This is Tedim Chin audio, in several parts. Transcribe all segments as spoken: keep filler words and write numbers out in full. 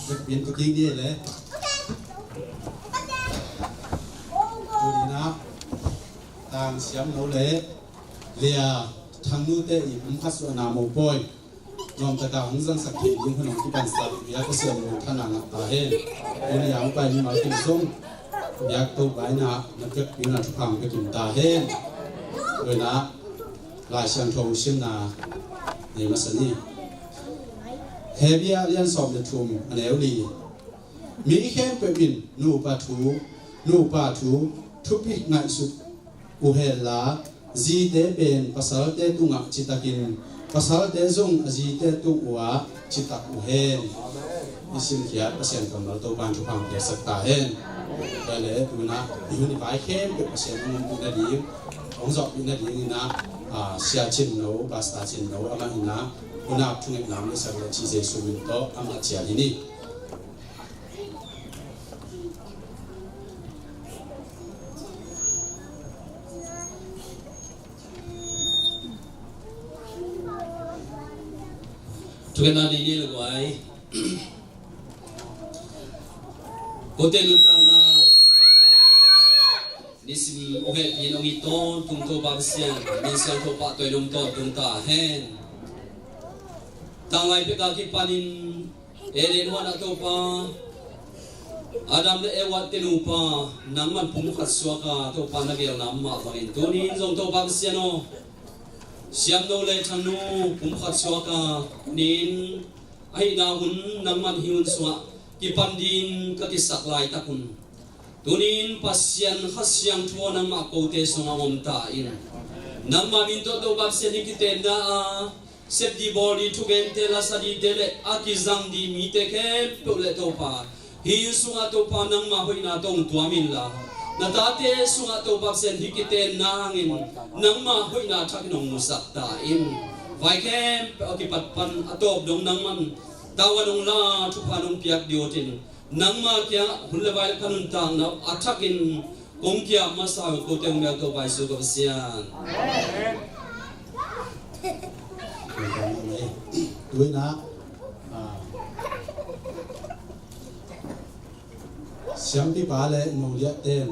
Biakpiak tuk ding ni le. Tuni-in ah Tang Siam No le Lia Thang Nu te i pumkhat suahna mopawi nuamtaka hong zangsak theih ding hun hong kipansak biak Pasian min thang ngah ta hen. Tuni-in ah hong pai mimal khin zong biak Topa in ah na piakpih un ah thupha hong pia kim ta hen. Tua in ah Lai Siangtho simna nei masa ni. Hebru a lian sawm le thum, a neu li. Mi khempeuh in nupa thu, nupa thu thupi ngaihsut uh hen la, zite pen pasalte tungah citakin, pasalte zong a zite tung uh ah citak uh hen. I simkhiat Pasian kammal Topa in thupha hong piaksak ta hen. Tua leh tu-in ah i hun i pai khempeuh Pasian hong ompih nading, hong zawhpih nadingin ah, ah, Sia Cin No, Pastor Cin No, amah in ah nuntak thungetna hong neihsak leh cih Jesuh min tawh amah cial hi ni. Thungetna nei ni le guai. Kote nuntakna nisim hong hehpih in hong it tawntung Topa Pasian min siangtho pahtawi dong tawntung ta hen. Tanglai pek a kipanin Eden huan ah Topa, Adam le Eva te nupa, nangman pumkhat suak a Topa na gelna mah bangin tuni-in zong Topa Pasian aw, Siam No le Thang Nu pumkhat suak a nin ahihna hun nangman hih hun sungah kipan dingin ka kisak laitak un, tuni-in Pasian Kha Siangtho nangmah kote sungah om ta in. Nangmah min tawh Topa Pasian hih kitenna a sep dih bawl dih thugente, lasa dihte le a kizang dih mite khempeuh le Topa, hih sungah Topa nangmah hoihna tawh hong tuam inla, na tate sungah Topa Pasian hih kitenna hangin nangmah hoihna thakin hong musak ta in. Vai khempeuh a kipat pan a tawp dong nangman tavuan hong la, thupha hong piak dih uh in, nangmah kiangah hun le vai le ka nuntakna uh a thakin kong kiam masa uh kote hong mial Topa Jesuh ka Pasian. Tu-in ah, ah, siampipa le noliahte in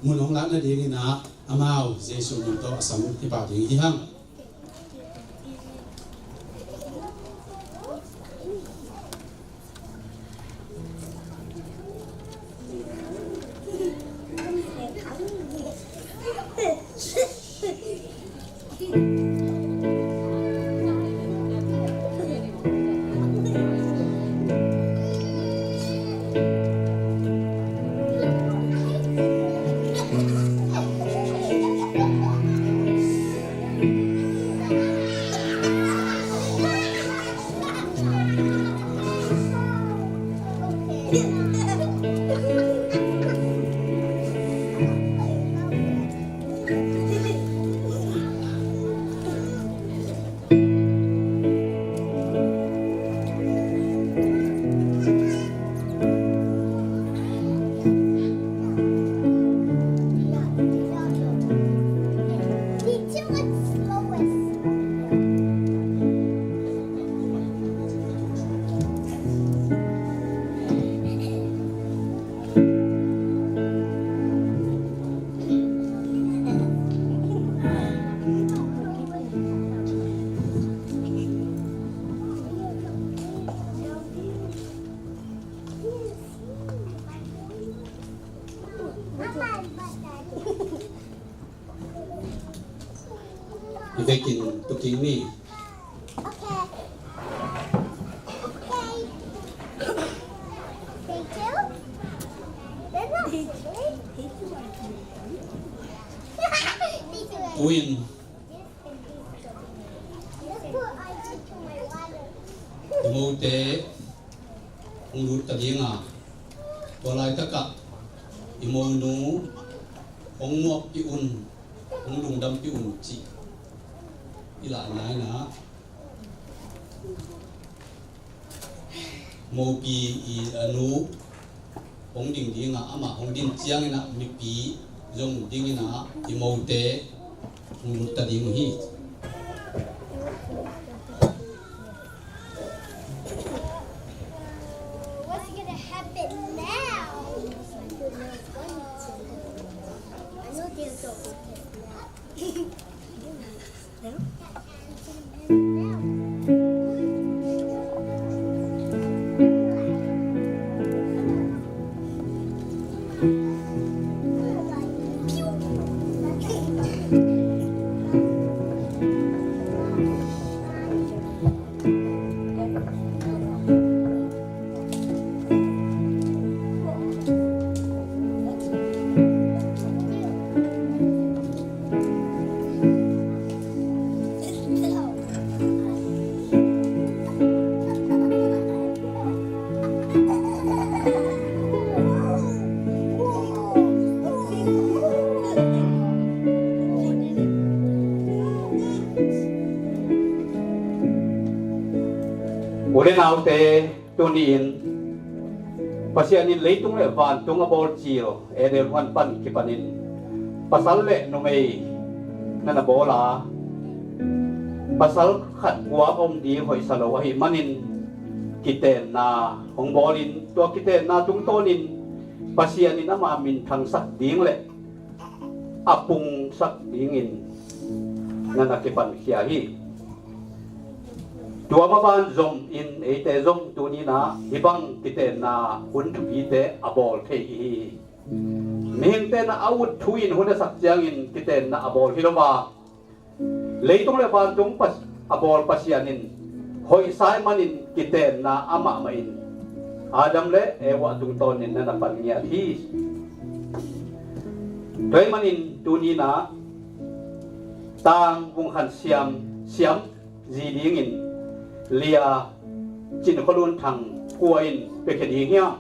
mun hong lak nadingin ah amau Jesuh min tawh a sam hi pah ding hi hang. Vekin tuking ni. Tuin Timote hong lut ta ding a, tua laitakah i monu hong muakpih un, hong lungdampih un cih i lahna in ah, mopi i a nu hong ding ding a, amah hong din ciangin ah mipi zong dingin ah i mote hong lut ta ding uh hi. What's gonna happen now? I know they're going to now. U le naute, tuni-in Pasian in leitung le vantung a bawl cil Eden huan pan kipanin pasal le numei na na bawl a, pasal khat guak a om ding hoihsa lo ahih manin kitenna hong bawlin, tua kitenna tungtawnin Pasian in ama minthangsak ding le a pungsak dingin na na kipankhia hi. Tua maban zom in eite zong tuni-in ah hih bang kitenna hun thupite a bawl thei i hi hi. Mihingte na a ut thu in hun a sak ciangin kitenna a bawl hi lo a, leitung le vantung pas-, a bawl Pasian in hoihsa ahih manin kitenna amah mah in Adam le Eva tungtawnin na na pan ngiat hi. Tua ahih manin tuni-in ah tang vungkhan siam, siam zi dingin Lia Cin Khua Lun Thang kua in piakhia ding hiam?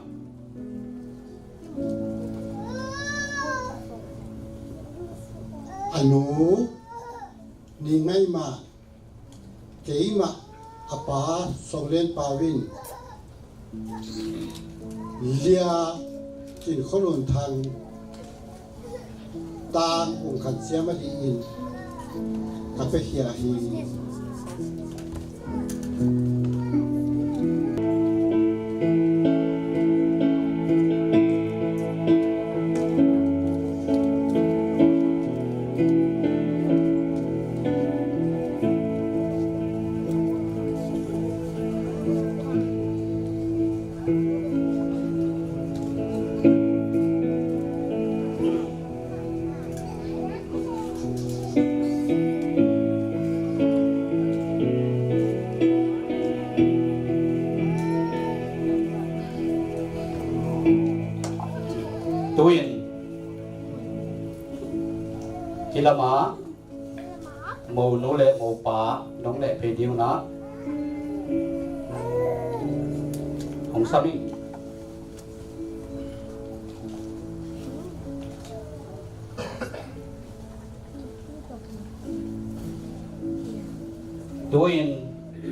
A nu Ni Ngaih Mah, keimah a pa Song Lian Pau in Lia Cin Khua Lun Thang tang vungkhan siam a dingin ka piakhia hi. Tu-in hih lamah monu le mopa nong neh phei ding un ah hong sam ing. Tu-in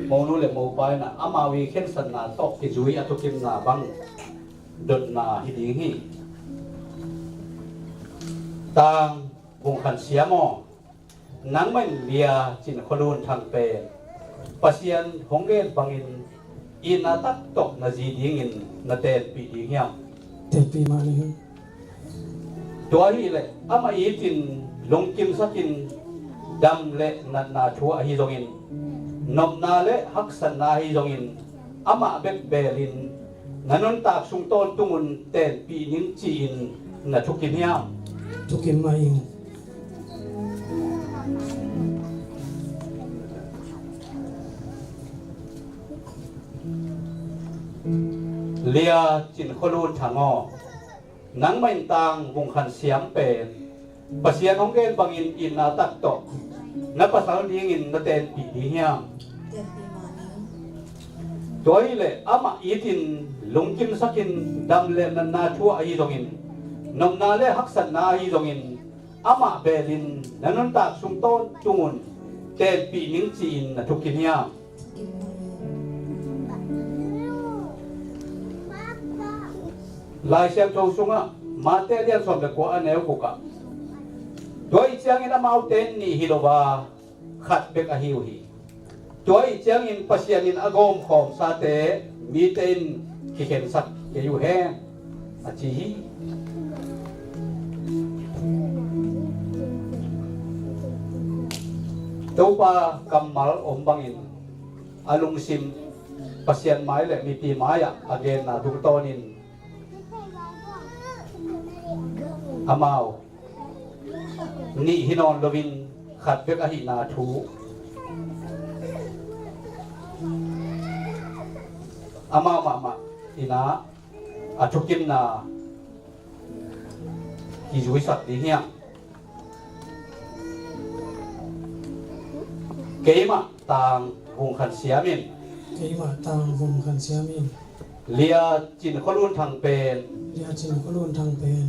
monu le mopa in ah amau i khensatna tawh kizui a thukimna bang dotna hi ding hi. Tang vungkhan siam aw, nangmah in Lia Cin Khua Lun Thang pen Pasian hong gen bangin itna tak tawh na zi dingin na tenpih ding hiam? Tenpih mah ni hi. Tua ahih leh amah itin lungkimsakin dam le natna thu ahi zongin, nopna le haksatna ahi zongin, amah bek belin na nuntak sung tawntungun tenpih ning ci-in na thukim hiam? Thukim mah ing. Lia Cin Khua Lun Thang aw, nangmah in tang vungkhan siam pen Pasian hong gen bangin itna tak tawh na pasal dingin na tenpih ding hiam? Tua ahih leh amah itin lungkimsakin dam le natna thu ahi zongin, Nopna le haksatna ahi zongin amah belin na nuntak sung tawntung un tenpih ning ci-in na thukim hiam? Lai Siangtho sungah Mate lian sawm le kua a neu gukah, tua ih ciangin amaute nih hi lo a, khat bek ahi uh hi. Tua ih ciangin Pasian in a gawmkhawmsate mite in kikhengsak kei uh hen, a ci hi. Topa kammal om bangin a lungsim Pasian mai le mipi mai-ah a genna tungtawnin amau nih hi nawn loin khat bek ahihna thu amau mahmah in ah a thukimna kizuisak ding hiam? Keimah Tang Vum Khan Siam in. Keimah Tang Vum Khan Siam in. Lia Cin Khua Lun Thang pen. Lia Cin Khua Lun Thang pen.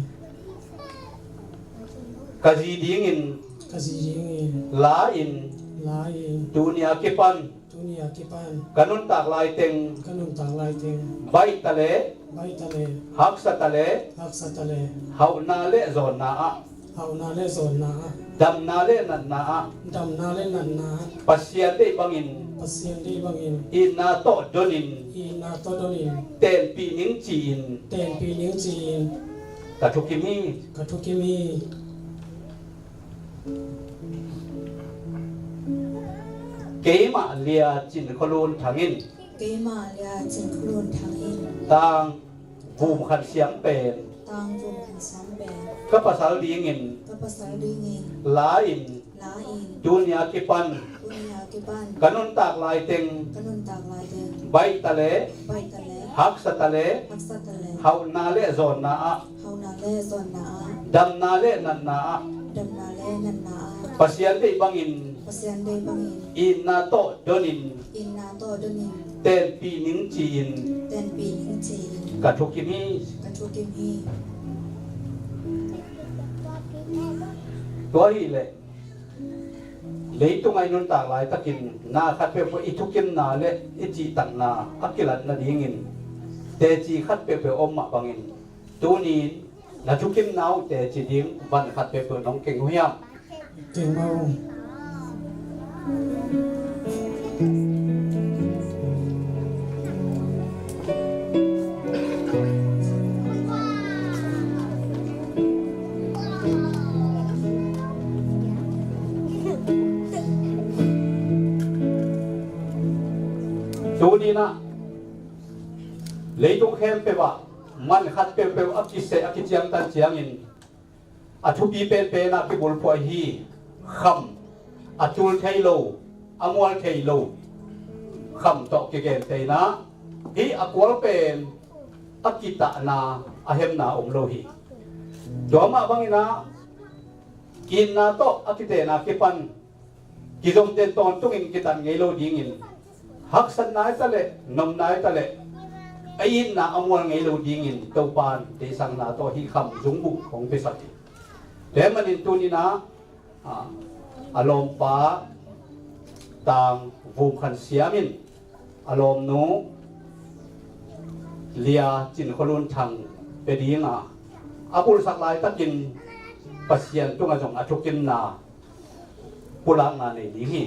Ka zi dingin. Ka zi dingin. La in. La in. Tuni a kipan. Tuni a kipan. Ka nuntak laiteng. Ka nuntak laiteng. Baih ta le. Baih ta le. Haksa ta le. Haksa ta le. Hauhna le zawnna ah. Hauhna le zawnna ah. Damna le natna ah. Damna le natna ah. Pasian deih bangin. Pasian deih bangin. Itna tawh donin. Itna tawh donin. Tenpih ning ci-in. Tenpih ning ci-in. Ka thukim hi. Ka thukim hi. Keimah Lia Cin Khua Lun Thang in. Keimah Lia Cin Khua Lun Thang in. Tang Vum Khan Siam pen. Tang Vum Khan Siam pen. Ka pasal dingin. Ka pasal dingin. La in. La in. Tuni a kipan. Tuni a kipan. Ka nuntak laiteng. Ka nuntak laiteng. Baih ta le. Baih ta le. Haksa ta le. Haksa ta le. Hauhna le zawnna ah. Hauhna le zawnna ah. Damna le natna ah. Damna le natna ah. Pasian deih bangin. Pasian deih bangin. Itna tawh donin. Itna tawh donin. Tenpih ning ci-in. Tenpih ning ci-in. Ka thukim hi. Ka thukim hi. Tua hileh leitung a i nuntak laitakin na khat peuhpeuh i thukimna le i cihtakna a kilat nadingin teci khat peuhpeuh om mah bangin, tuni-in na thukimna uh teci ding van khat peuhpeuh nong keng uh hiam? Keng mah uh. Tuni-in ah leitung khempeuh ah man khat peuhpeuh a kiseh a kiciangtan ciangin a thupi penpen ah kibulphuh ahi kham, a tul thei lo, a mual thei lo kham tawh kigentehna hi. A kual pen a kitahna, a hemna om lo hi. Tua mah bangin ah itna tawh a kitehna kipan kizomten tawntungin kitat ngei lo dingin, haksatna hi ta leh, nopna hi ta leh, a itna a mual ngei lo dingin Topa'n deihsakna tawh hih kham zungbuh hong piasak hi. Tua ahih manin tuni-in ah, a, a lawmpa Tang Vum Khan Siam in a lawmnu Lia Cin Khua Lun Thang pia ding a, a bulsak laitakin Pasian tungah zong a thukimna pulakna nei ding hi.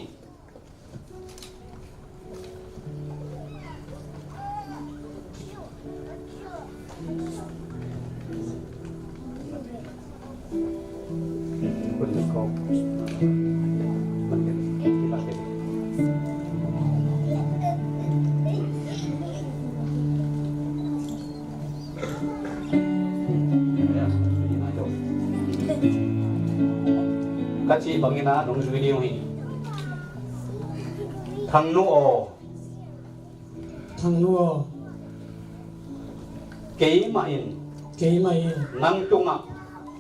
Ka cih bangin ah nong zui ding uh hi. Thangnu aw. Thangnu aw. Keimah in. Keimah in. Nang tungah.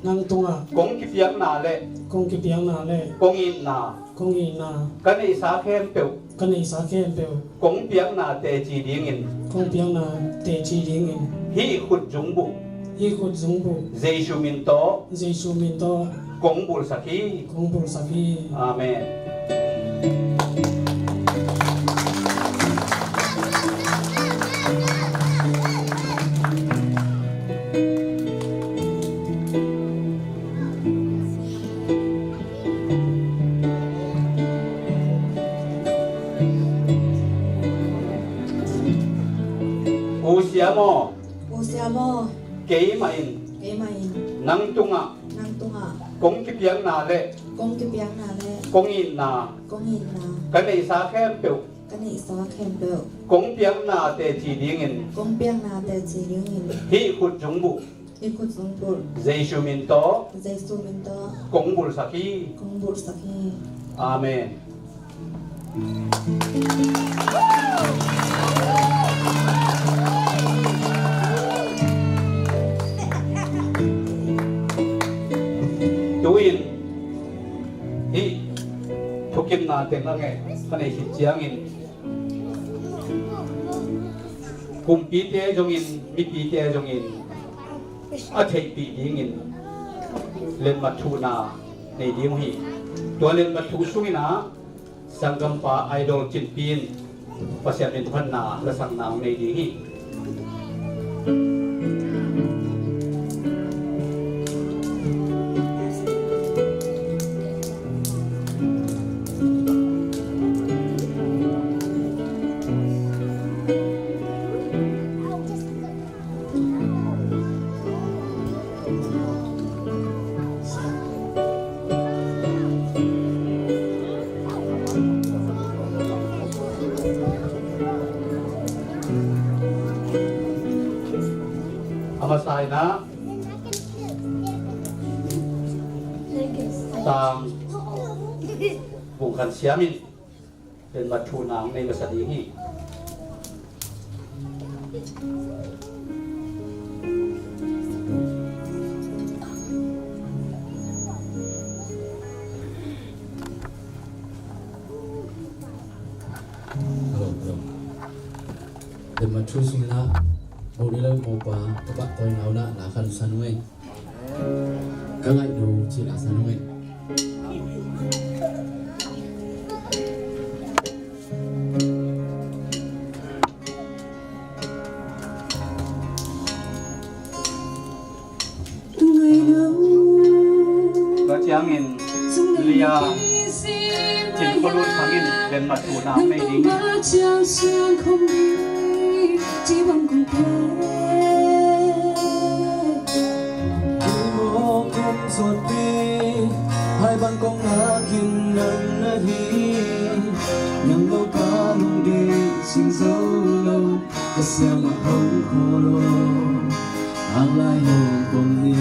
Nang tungah. Kong kipiakna le. Kong kipiakna le. Kong itna. Kong itna. Ka neihsa khempeuh. Ka neihsa khempeuh. Kong piakna teci dingin. Kong piakna teci dingin. Hih khut zungbuh. Hih khut zungbuh. Jesu min tawh. Jesu min tawh. Kong bulhsak hi. Kong bulhsak hi. Amen. U Siam aw. U Siam aw. Keimah in. Keimah in. Nang tungah. Nang tungah. Kong kipiakna le. Kong kipiakna le. Kong itna. Kong itna. Ka neihsa khempeuh. Ka neihsa khempeuh. Kong piakna teci dingin. Kong piakna teci dingin. Hih khut zungbuh. Hih khut zungbuh. Jesu min tawh. Jesu min tawh. Kong bulhsak hi. Kong bulhsak hi. Amen. Tu-in hih thukimna teng a ngeh ka neih khit ciangin kumpite zongin, mipite zongin a theihpih dingin letmat thuhna nei ding uh hi. Tua letmat thuh sungin ah sanggampa Idol Cinpi in Pasian min phatna lasakna hong nei ding hi. A masa in ah sang bungkhan siam in letmat thuhna hong nei masa ding hi. Hello, hello. Letmat thuh sungin ah Moh Ri Lal Mopa ka pahtawi ngauna na khan san uh ei. Ka ngaih no cih la san uh ei. Tua ciangin Lia Cin Khua Lun Thang in letmat thuhna hong nei ding hi. Hai bang kong ngak in nang na hi, nang lo ka lungdei sing zo lo, ka siamah hong kho lo, ang lai hong pom ni.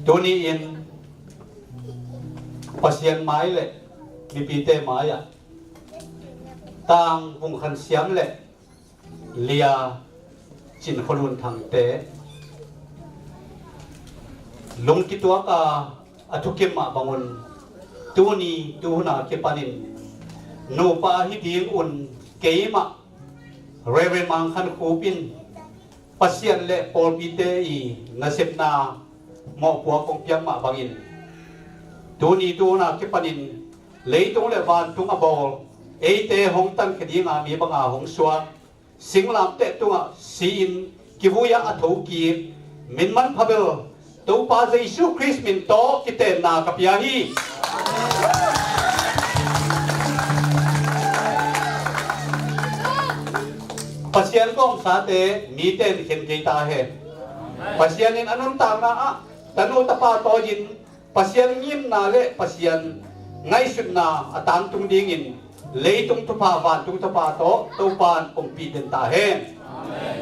Tuni-in Pasian mai le mipite mai-ah Tang Vung Khan Siam le Lia Cin Khua Lun Thangte lungkituak a, a thukim mah bangun tuni tuhuna kipanin nupa hi dingun keimah Reverend Mang Khan Khup in Pasian le pawlpite i nasepna mawhpuak kong piak mah bangin tuni tuhuna kipanin leitung le vantung a bawl eite hong tankhia dinga mi banga hong suak singlamteh tungah si-in kivui-ah a thokik min manpha bel Topa Jesu Khrist min tawh kitenna ka pia hi. Pasian kawmsate mite in khen kei ta hen. Pasian in a nuntakna ah tanu tapa tawh in Pasian ngimna le Pasian ngaihsutna a tangtung dingin leitung thupha vantung thupha tawh Topa in ompih den ta hen. Amen.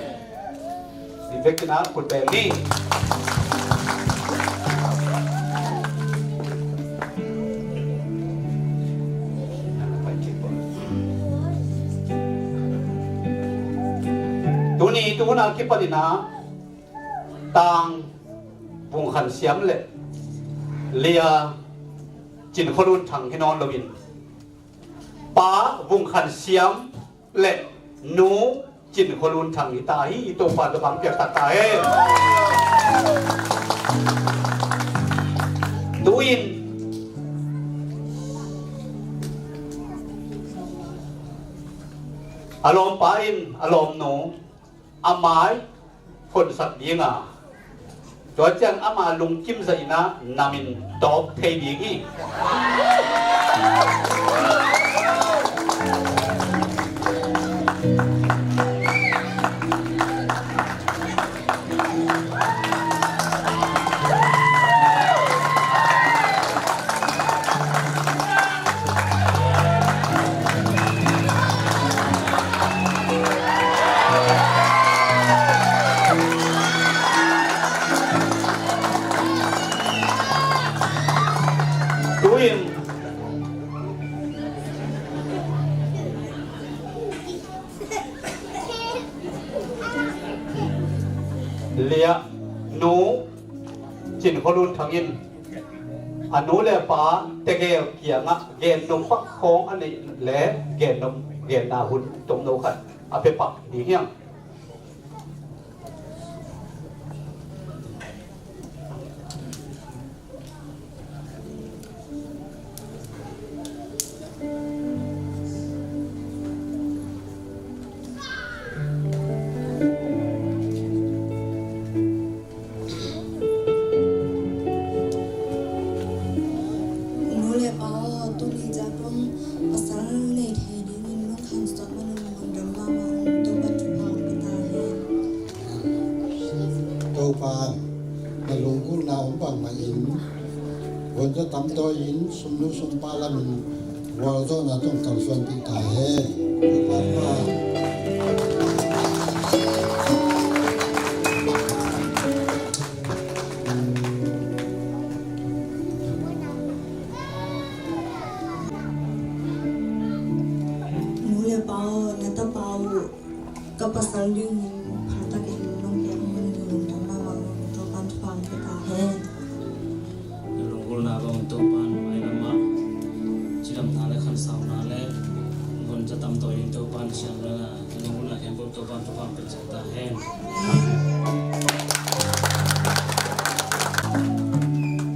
Hi vekin a khut beng ni. Tuni tuhuna kipanin a Tang Vung Khan Siam le Lia Cin Khua Lun Thang hi nawn loin Pa Vung Khan Siam le Nu Cin Khua Lun Thang hi ta hi. I Topa tawh bang piak tak ta hen. Tu-in a lawmpa in a lawmnu a mai honsak dinga, tua ciang ama lungkim zahin a namin tawp thei ding hi. Tu-in Lia Nu Cin Khua Lun Thang in a nu le pa tegel kiangah gennop pak khawng a neih le gennop, genna hun tomno khat a pia pak ding hi hang. Nu le pa aw, tuni ciang tung pasal nei thei dingin lungkham suak manin lungdam mahmah ung. Topa thupha hong pia ta hen. Topa na lunggulhna om bangmah in vuanza tamtawi in sumnu sumpa lamin vualzawhna tawh kalsuanpih ta hen. Topa pa. Nu le pa aw, na tapa uh ka pasal dingin pha takin nong piak manin lungdam mahmah ung. Topa thupha hong pia ta hen. Na lunggulhna bang Topa in mailam ah cidamna le khansauna le vuanza tamtawi in Topa in siamna, na lunggulhna khempeuh Topa thupha hong pia ta hen.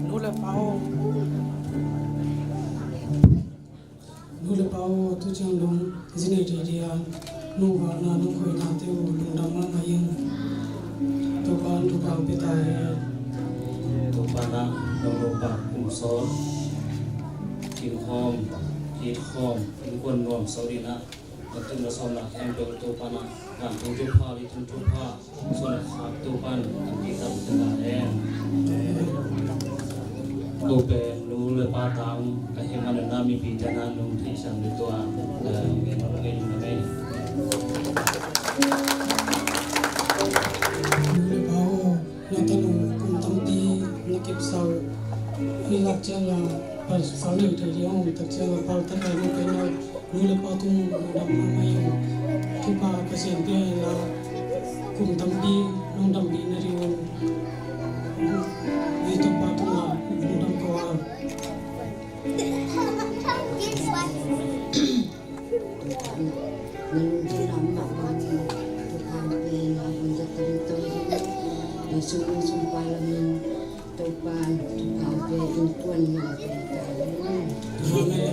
Nu le pa aw. Nu le pa aw, tu ciang dong zi nei thei dia nong valhna nong khoihnate uh lungdam mahmah ing. Topa in thupha hong pia ta hen. Topa in nong lawmpa kum sawt, kin khawm, it khawm, innkuan nuam sawt in a, na tun na sawmna khempeuh Topa in vantung thupha, leitung thupha suan khak Topa in tampi tak pia ta hen. Ko pen nu le pa tang ka hih manin a mipite na nong theihsiam ding tua, eh, ngen nong ngen na mei. Nu le pa aw, na tanu kum tampi na kipsa Sal nei thei ding hong tak ciang a pau tak a nu pen nu le pa tung lungdam mahmah hi. Thupha Pasian pia inla kum tampi lungdam bih na ding un. Ni Topa tungah lungdam ko a. Topa, Topa, Amen.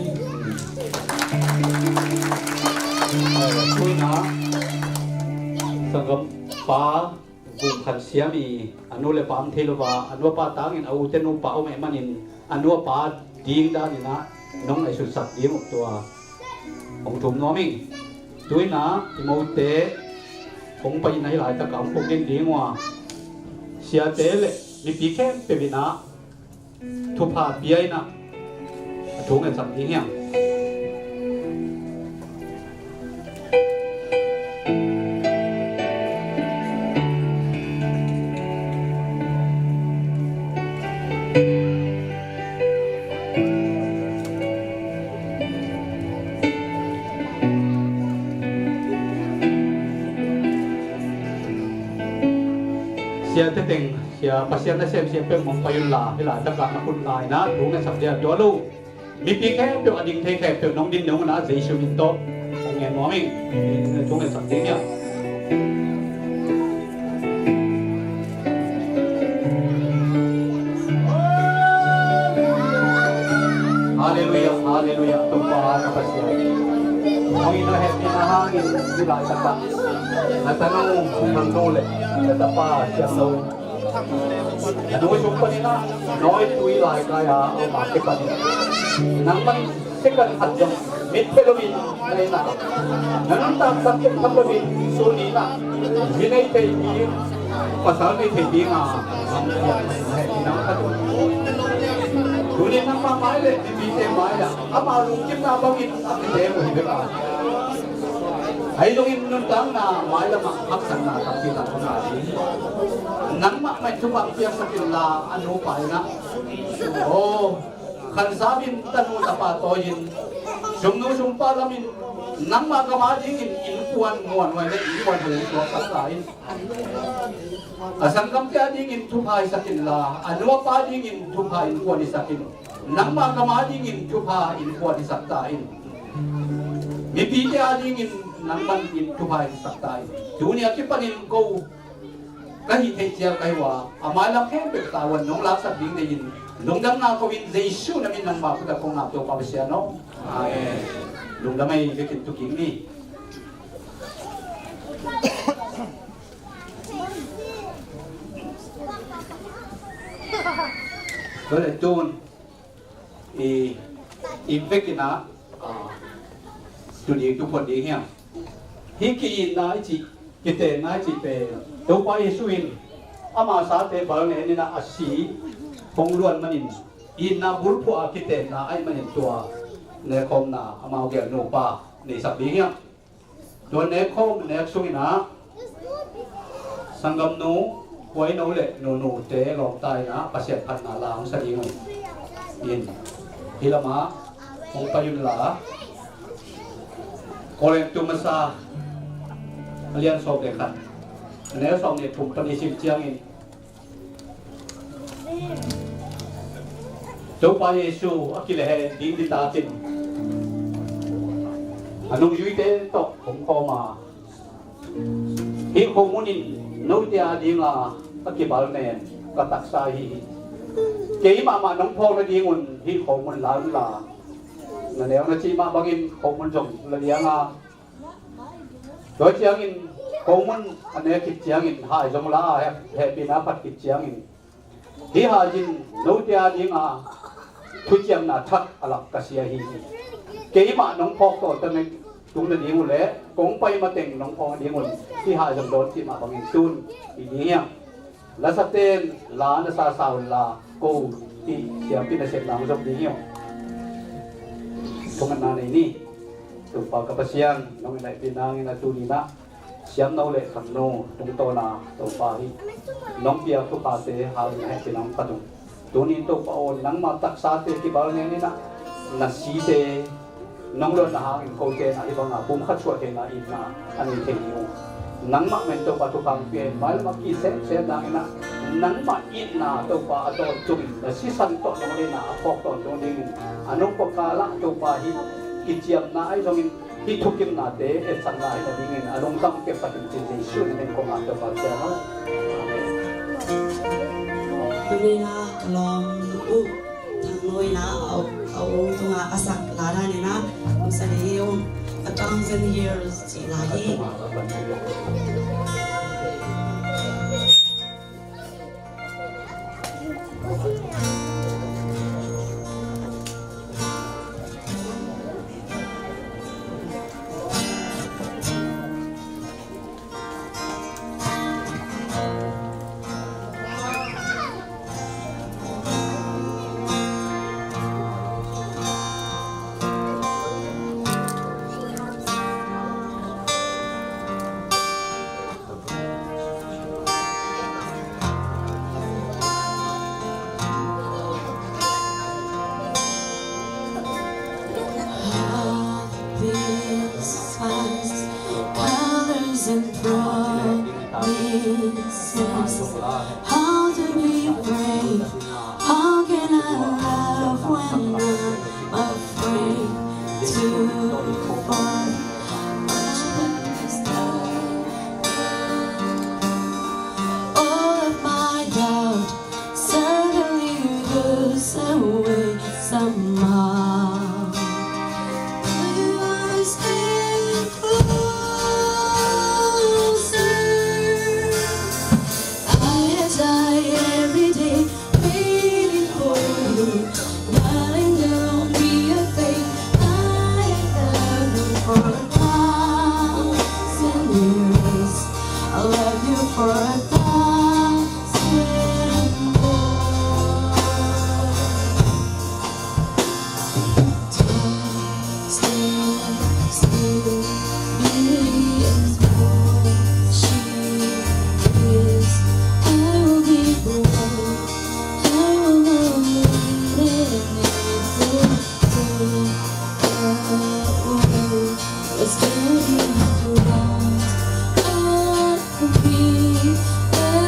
Tuina, sanggam pa, Gum Khan Siam i a nu le pa om thei lo a, a nu a pa tangin a u te nu pa om eh manin, a nu a pa ding danin ah nong ngaihsutsak ding uh tua hong thum nuam ing. Tuina i mote hong pai in ah hih laitak ah hong puk ding ding uh a, siate le mipi khempeuh in ah thupha pia in ah a thu ngetsak ding hiam? Siate teng, sia Pasian na sem siate peuh mong pai un la, hih laitak ah na khut la in ah thu ngetsak dia tua lo. Mipi khempeuh a ding thei khempeuh nong din nong na Jesu min tawh hong ngen nuam ing. Thu ngetsak ding hiam? Halleluiah, halleluiah, Topa ka Pasian. Hong in a hehpihna hangin hih laitak ah na tanu Siangtho le na tapa Siangtho a nu sung panin ah nawitui laikai a om a kipanin nangman second khat zong mit pia loin na in ah na nuntaksak kem tham loin tuni in ah mi nei thei ding, pasal nei thei ding a nang piak na hehpihna khat uh. Tuni nangmah mai le mipite mai ah ama lungkimna bangin a kite uh hi bek a, ahi zongin nuntakna mailam ah haksatna tampi tak om lai hi. Nangmah mai thupha piaksak inla a nupa in ah, aw, khansam in tanu tapa tawi in, sumnu sumpa lam in, nangmah gam a dingin innkuan muanhuai le innkuan hong suaksak ta in. A sanggamte a dingin thupha hisak inla a nu a pa dingin thupha innkuan hisak in. Nangmah gam a dingin thupha innkuan hisak ta in. Mipite a dingin nangman in thupha hisak ta in. Tuni a kipanin ko ka hih theih cial ka hi uh a, a mailam khempeuh tavuan nong laksak ding deihin lungdamna ko in Jesu na min nangma khut ah kong ap, Topa Pasian aw. Amen. Lungdam ei, vekin tu kik ni. Tua leh tun i, i vekin ah, ah, tu ding tu phot ding hiam? Hih ki-itna i cih, kitenna i cih pen Topa Jesu in ama sate bal nen in ah a si hong luan manin itna bulphuh a kitenna ahih manin tua nekkhawmna amau gel nupa neisak ding hiam? Tua nekkhawm nek sungin ah sanggamnu Huaino le nunute lawmta in ah Pasian phatna la hong sa ding uh in, hih lamah hong pai unla, Korintu Masa a lian sawm le khat, a neu sawm le thum pan i sim ciangin, Topa Jesu a kileheh ding ditakin a nungzuite tawh hong khawm a, hih khomun in note a dinga a kibal nen ka taksa ahi hi. Kei mahmah nong phawk nadingun hih khomun la unla, na neu na cih mah bangin khomun zong la liang a, tua ciangin khomun a nek khit ciangin hai zong la a, heh, hehpihna phat khit ciangin, hih hai in note a dinga thuciamna thak a lak ka si ahi hi. Keimah nong phawk tawh ta mek tung nading uh leh kong pai mateng nong phawk nadingun hih hai zong dawn cih mah bangin tun i ding hiam? Lasate'n la na sasa unla ko hih siampi nasepna hong zop ding hi ung. Thungetna nei ni. Topa ka Pasian, nong i laihpihna hangin a tuni-in ah siamno le khangno tungtawna Topa hih nong piak thuphate hangin a hehpihna hong phat ung. Tunin Topa aw, nangmah taksate kibal ngen in ah, na site nong luanna hangin kote in ah hih banga pumkhat suah theihna itna a nei thei ding uh, nangmah men Topa thupha pia in, mailam a ki semsem nang in ah, nangmah itna Topa a tawntung in, na sisan tawh nong leina a phawk tawntung dingin, a nong pawlkal ah Topa hih kiciamna ahi zongin, hih thukimnate etsakna hi nadingin a lungtang kep Pasian in, Jesu min in kong ngen Topa Pasian aw. Amen. Tuni in ah ka lawm uh Thang Nuai in ah a, a u tungah a sak la dan in ah, hong sak ding hi ung, A Thousand Years cih la hi. Heart, this size, colors and promises. How to be brave? How can I love when I'm afraid to fall? All of my doubt suddenly goes away somehow. You stay closer. I die every day waiting for you. Darling, don't be afraid. I love you for a thousand years. I love you for a thousand more.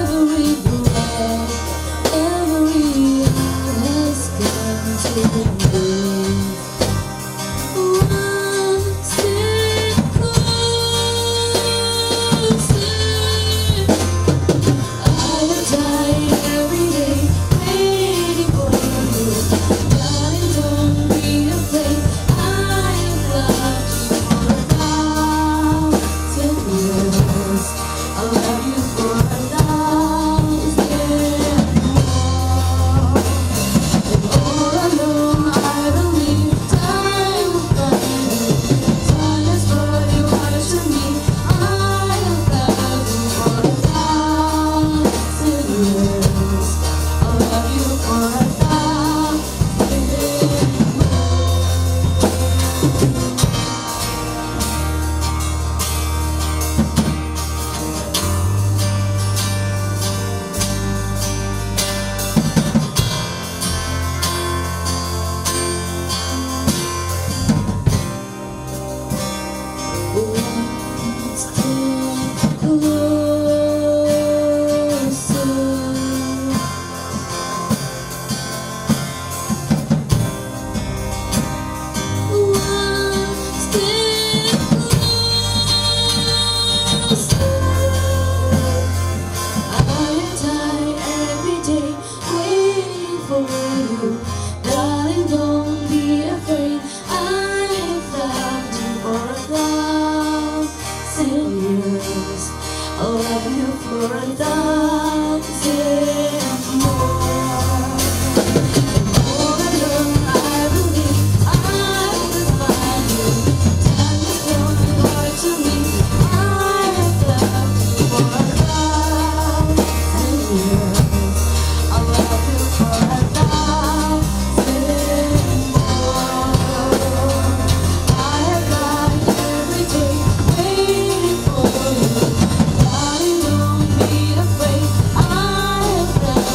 Every breath, every hour has come to an end. One step closer. I die every day waiting for you. Darling, don't be afraid. I have loved you for a thousand years. I love you for a thousand more. And all alone I believe time will find you. Time has brought you closer to me. I have loved you for a thousand years. I love you for a thousand more. I die every day waiting for you. Darling, don't be afraid. I have loved you for a thousand years. I'll love you for a thousand more. All alone I believe I will find you. Time is going hard to me. I have loved you for a thousand years. I'll love you for a thousand more. I have died every day waiting for you. Darling, don't be afraid. I have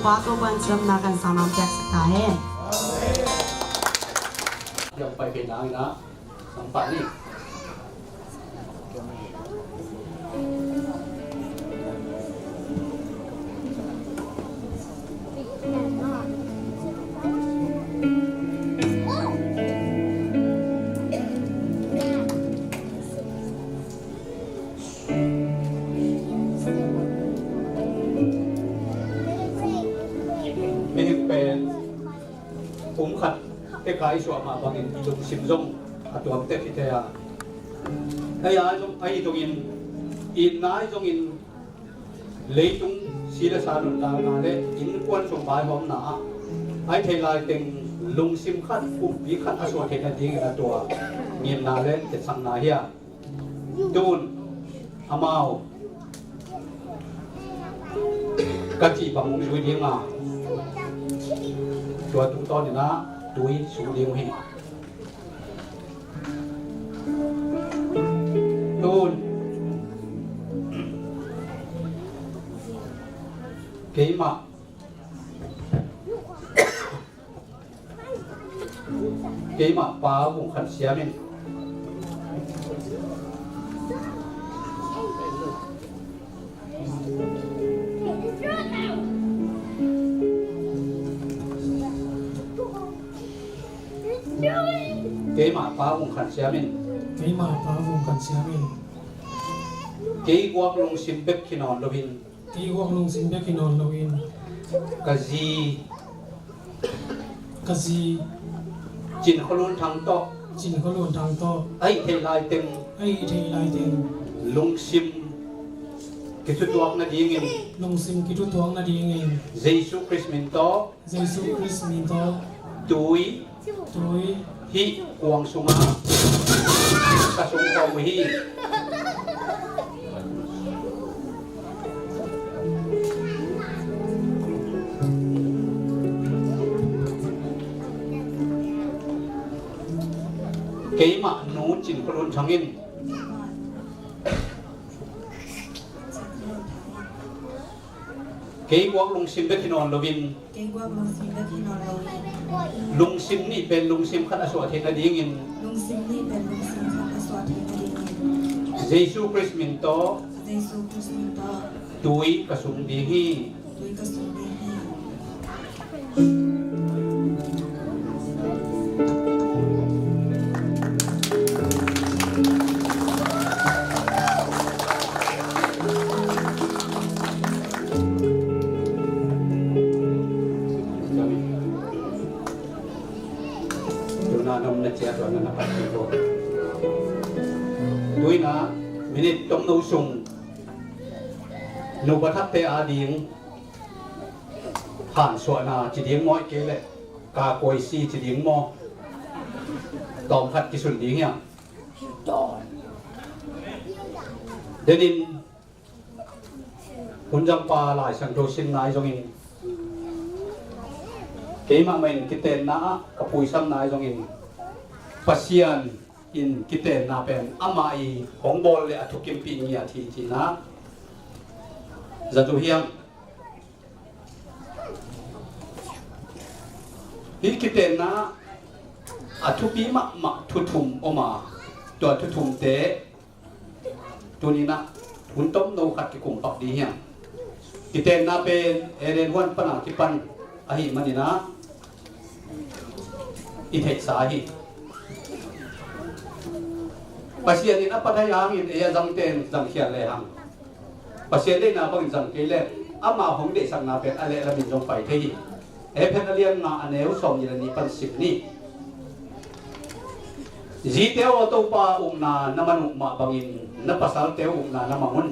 Pa Topa'n ciamna kan sang nang piaksak ta hen. Yang pai kei nang ina sang pah ni. Mihing pen kum khat tek a i suah mah bangin i lungsim zong a tuam tek hi thei a. Ahi zong, ahi zongin i itna ahi zongin leitung si le sa nuntakna le innkuan sung vaihawmna ah ahi thei lai teng lungsim khat, kumpi khat a suah theih nadingin a tua ngimna le etsakna hi a. Tun amau ka cih bang hong zui ding a, tua tungtawn in ah tui sung ding uh hi. Tun keimah Keimah Pa Vung Khan Siam in. Keimah Pa Vung Khan Siam in. Keimah Pa Vung Khan Siam in. Kei guak lungsim bek hi nawn loin. Kei guak lungsim bek hi nawn loin. Ka zi. Ka zi. Cin Khua Lun Thang tawh. Cin Khua Lun Thang tawh. Ahi thei lai teng. Ahi thei lai teng. Lungsim kithutuak nadingin. Lungsim kithutuak nadingin. Jesu Khrist min tawh. Jesu Khrist min tawh. Tui. Tui. Hih kuang sungah ka sung khawm uh hi. Keimah nu Cin Khua Lun Thang in. Kei guak lungsim bek hi nawn loin. Kei guak lungsim bek hi nawn loin. Lungsim nih pen lungsim khat a suah theih nadingin. Lungsim nih pen lungsim khat a suah theih nadingin. Jesu Khrist min tawh. Jesu Khrist min tawh. Tui ka sung ding hi. Tui ka sung ding hi. Tuna na om na ciat tua na na pat ko. Tui na minute tomno sung nupa thakte ading hansuahna ci ding maw, ahih kei leh ka koisi ci ding maw, tawm khat kisun ding hiam? Denin Hun Zangpa Lai Siangtho simna ahi zongin, keimah mah in kitenna ah ka phuisamna ahi zongin, Pasian in kitenna pen amah i hong bawl le a thukimpih ngiat hi cihna zat uh hiam? Hih kitenna a thupi mahmah thu thum om a, tua thu thumte tuni-in ah hun tomno khat kikum pak ding hiam? Kitenna pen Eden huan pana kipan ahih manin ah i theihsa hi. Pasian in a pat ahih hangin ei a zangte in zangkhial lehang, Pasian deihna bangin zang kei leh, ama hong deihsakna pen a lehlamin zong pai thei hi. Efesa a lian nga a neu sawmnih le nih pan sim ni. Zite aw, Topa ukna na mang uh mah bangin na pasalte ukna na mang un.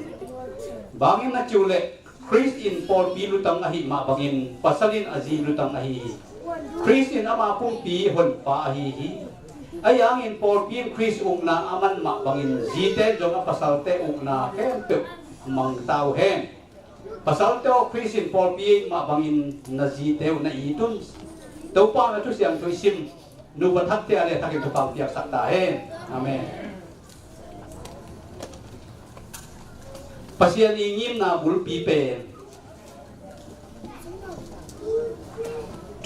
Bangin na cih uh leh Khrist in pawlpi lutang ahih mah bangin pasal in a zi lutang ahi hi. Khrist in ama pumpi honpa ahi hi. Ahi hangin pawlpi in Khrist ukna a mang mah bangin zite in zong a pasalte ukna khempeuh mang ta uh hen. Pasalte aw, Khrist in pawlpi mah bangin na zite uh na it un. Topa na thusiam thu i sim, nupa thakte a le thakin thupha piaksak ta hen. Amen. Pasian i ngimna bulpi pen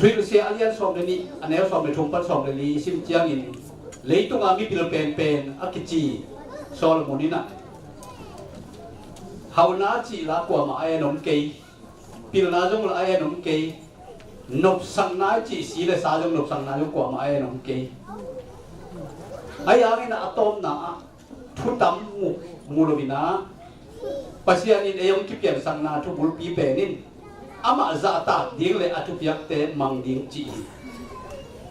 Thuhilhsia a lian sawm le nih, a neu sawm le thum pan sawm le li i sim ciangin, leitunga mipil penpen a kici Solomon in ah, hauhna cih la kuamah a en om kei, pilna zong la a en om kei, nopsakna cih si le sa zong nopsakna zong kuamah a en om kei. Ahi hangin a tawpna ah, thutam mu, mu lo in ah, Pasian in ei hong kipiansakna thubulpi pen in, amah zahtak ding le a thupiakte mang ding cih hi.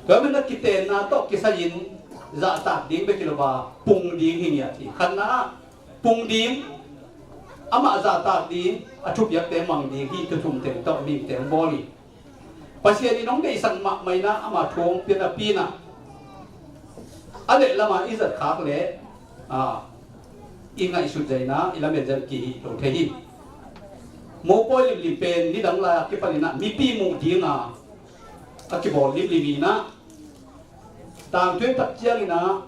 Tua manin a kitenna tawh kisai-in zahtak ding bek hi lo a, pung ding hi ngiat hi. Khatna ah pung ding, amah zahtak ding, a thupiakte mang ding, hih thu thum teng tawh mihingte hong bawl hi. Pasian in hong deihsak mahmah in ah, ama thu hong pia napi in ah, a leh lama i zat khak leh, a, i ngaihsut zia in ah i lamet zia kihih lo thei hi. Mopawi limlim pen nidang lai a kipan in ah mipi muh dinga a kibawl limlim hi in ah, tangthu tak ciangin ah,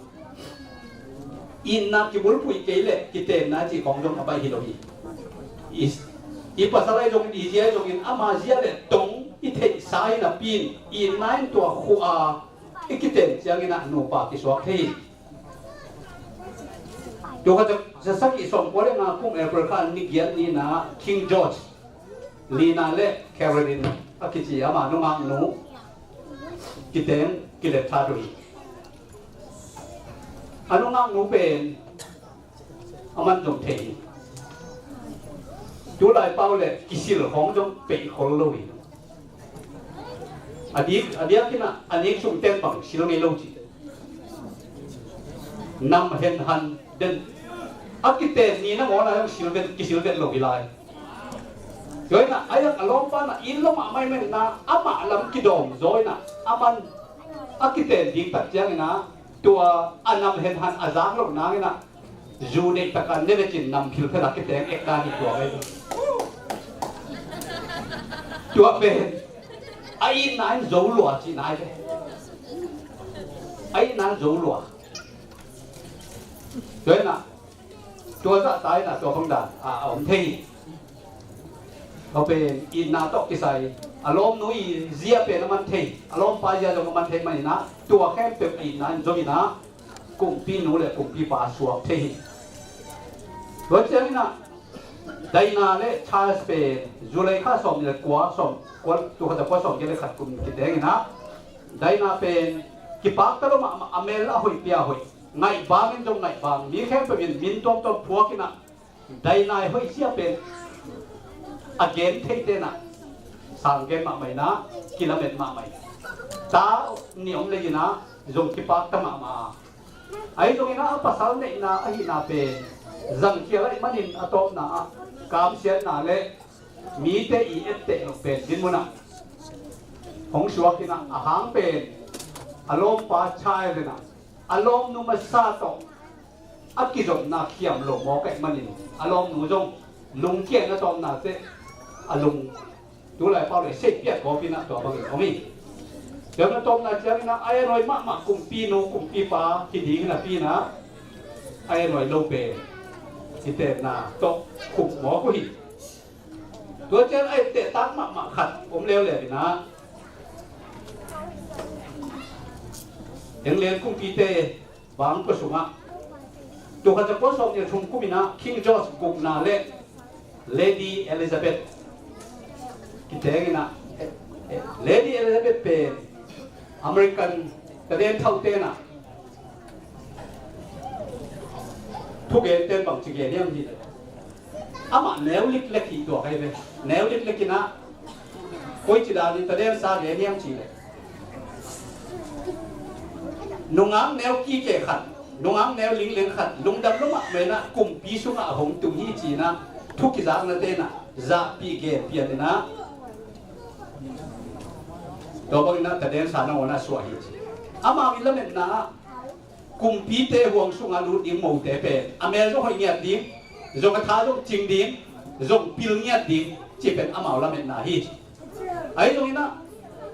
itna kibulphuh kei leh kitenna cih khawng zong a baih hi lo hi. I, i pasal ahi zongin, i zi ahi zongin, ama zia le tong i theihsa hi napi in, itna in tua khuh a i kiten ciangin ah nupa kisuak thei hi. Tua khat za sagih sawmkua le nga kum April kha ni giat ni in ah King George lina le Caroline a kici ama nungaknu kiteng kilet tha uh hi. A nungaknu pen a man zong thei hi. Tulai pau le kisil khawng zong peih khol lo hi. A dik, a diakin ah a ning sung ten bang sil ngei lo ci. Nam hen han den. A kiten ni nangawn a zong sil vet, kisil vet lo hi lai. Tua in ah a yak a lawmpa in ah inn lo mahmah in ah amah lam kidawm zaw in ah a man a kiten ding tak ciangin ah tua a nam hen han a zak loh nangin ah zu neih takin ne vekin nam philphel a kiteng ek dan hi tua ve. Tua pen a itna in zo lua cihna hi ve. A itna in zo lua. Tua in ah tua zahta in ah tua bang dan a, a om thei hi. Tua pen itna tawh kisai, a lawmnu i zia pen a man thei, a lawmpa zia zong a man thei manin ah tua khempeuh a itna in zo in ah kumpinu le kumpipa suak thei hi. Tua ciangin ah Diana le Charles pen July kha sawm le kua, sawm, kua, tul khat za kua sawm giat le khat kum kiteng in ah, Diana pen kipakta lo mahmah, a mel a hoih pia hoih, ngaihbang in zong ngaihbang, mi khempeuh in min tuamtuam phuak in ah, Diana i hoih sia pen a gen theite in ah sang gen mahmah in ah, kilamet mahmah in, ta nih om lei in ah zong kipakta mahmah. Ahi zongin ah a pasal neihna ahihna pen zangkhial ahih manin a tawpna ah kamsiatna le mite i etteh loh pen dinmun ah hong suak in ah, a hang pen a lawmpa Charles in ah a lawmnu masa tawh a kizopna khiam lo mawk ahih manin a lawmnu zong lungkia in a tawpna teh a lung tulai pau le sei piat kawp in ah tua bangin om hi. Tua na tawpna ciangin ah a ennuai mahmah kumpinu kumpipa hi ding napi in ah a ennuai lo pen kitenna tawh khuk mawk uh hi. Tua ciang a etteh tak mahmah khat om leuleu in ah, England kumpite bangkua sungah tul khat za kua sawm nih le thum kum in ah King George gukna le Lady Elizabeth kiteng in ah, eh, eh, Lady Elizabeth pen American taden thaute in ah thugen ten bangci gen hiam cih leh, amah neu liklek hi tuak ahi ve. Neu liklek in ah koici danin taden sa gen hiam cih leh, nungak neu kike khat, nungak neu lingleng khat lungdam lo mahmah in ah kumpi sungah a hong tung hi ci in ah thu kizaknate in ah zahpih gen pian in ah tua bangin ah taden sa nangawn ah suah hi ci. Amau i lametna ah kumpite huang sungah lut ding mote pen a mel zong hoih ngiat ding, zong a tha zong cing ding, zong pil ngiat ding cih pen amau lametna hi. Ahi zongin ah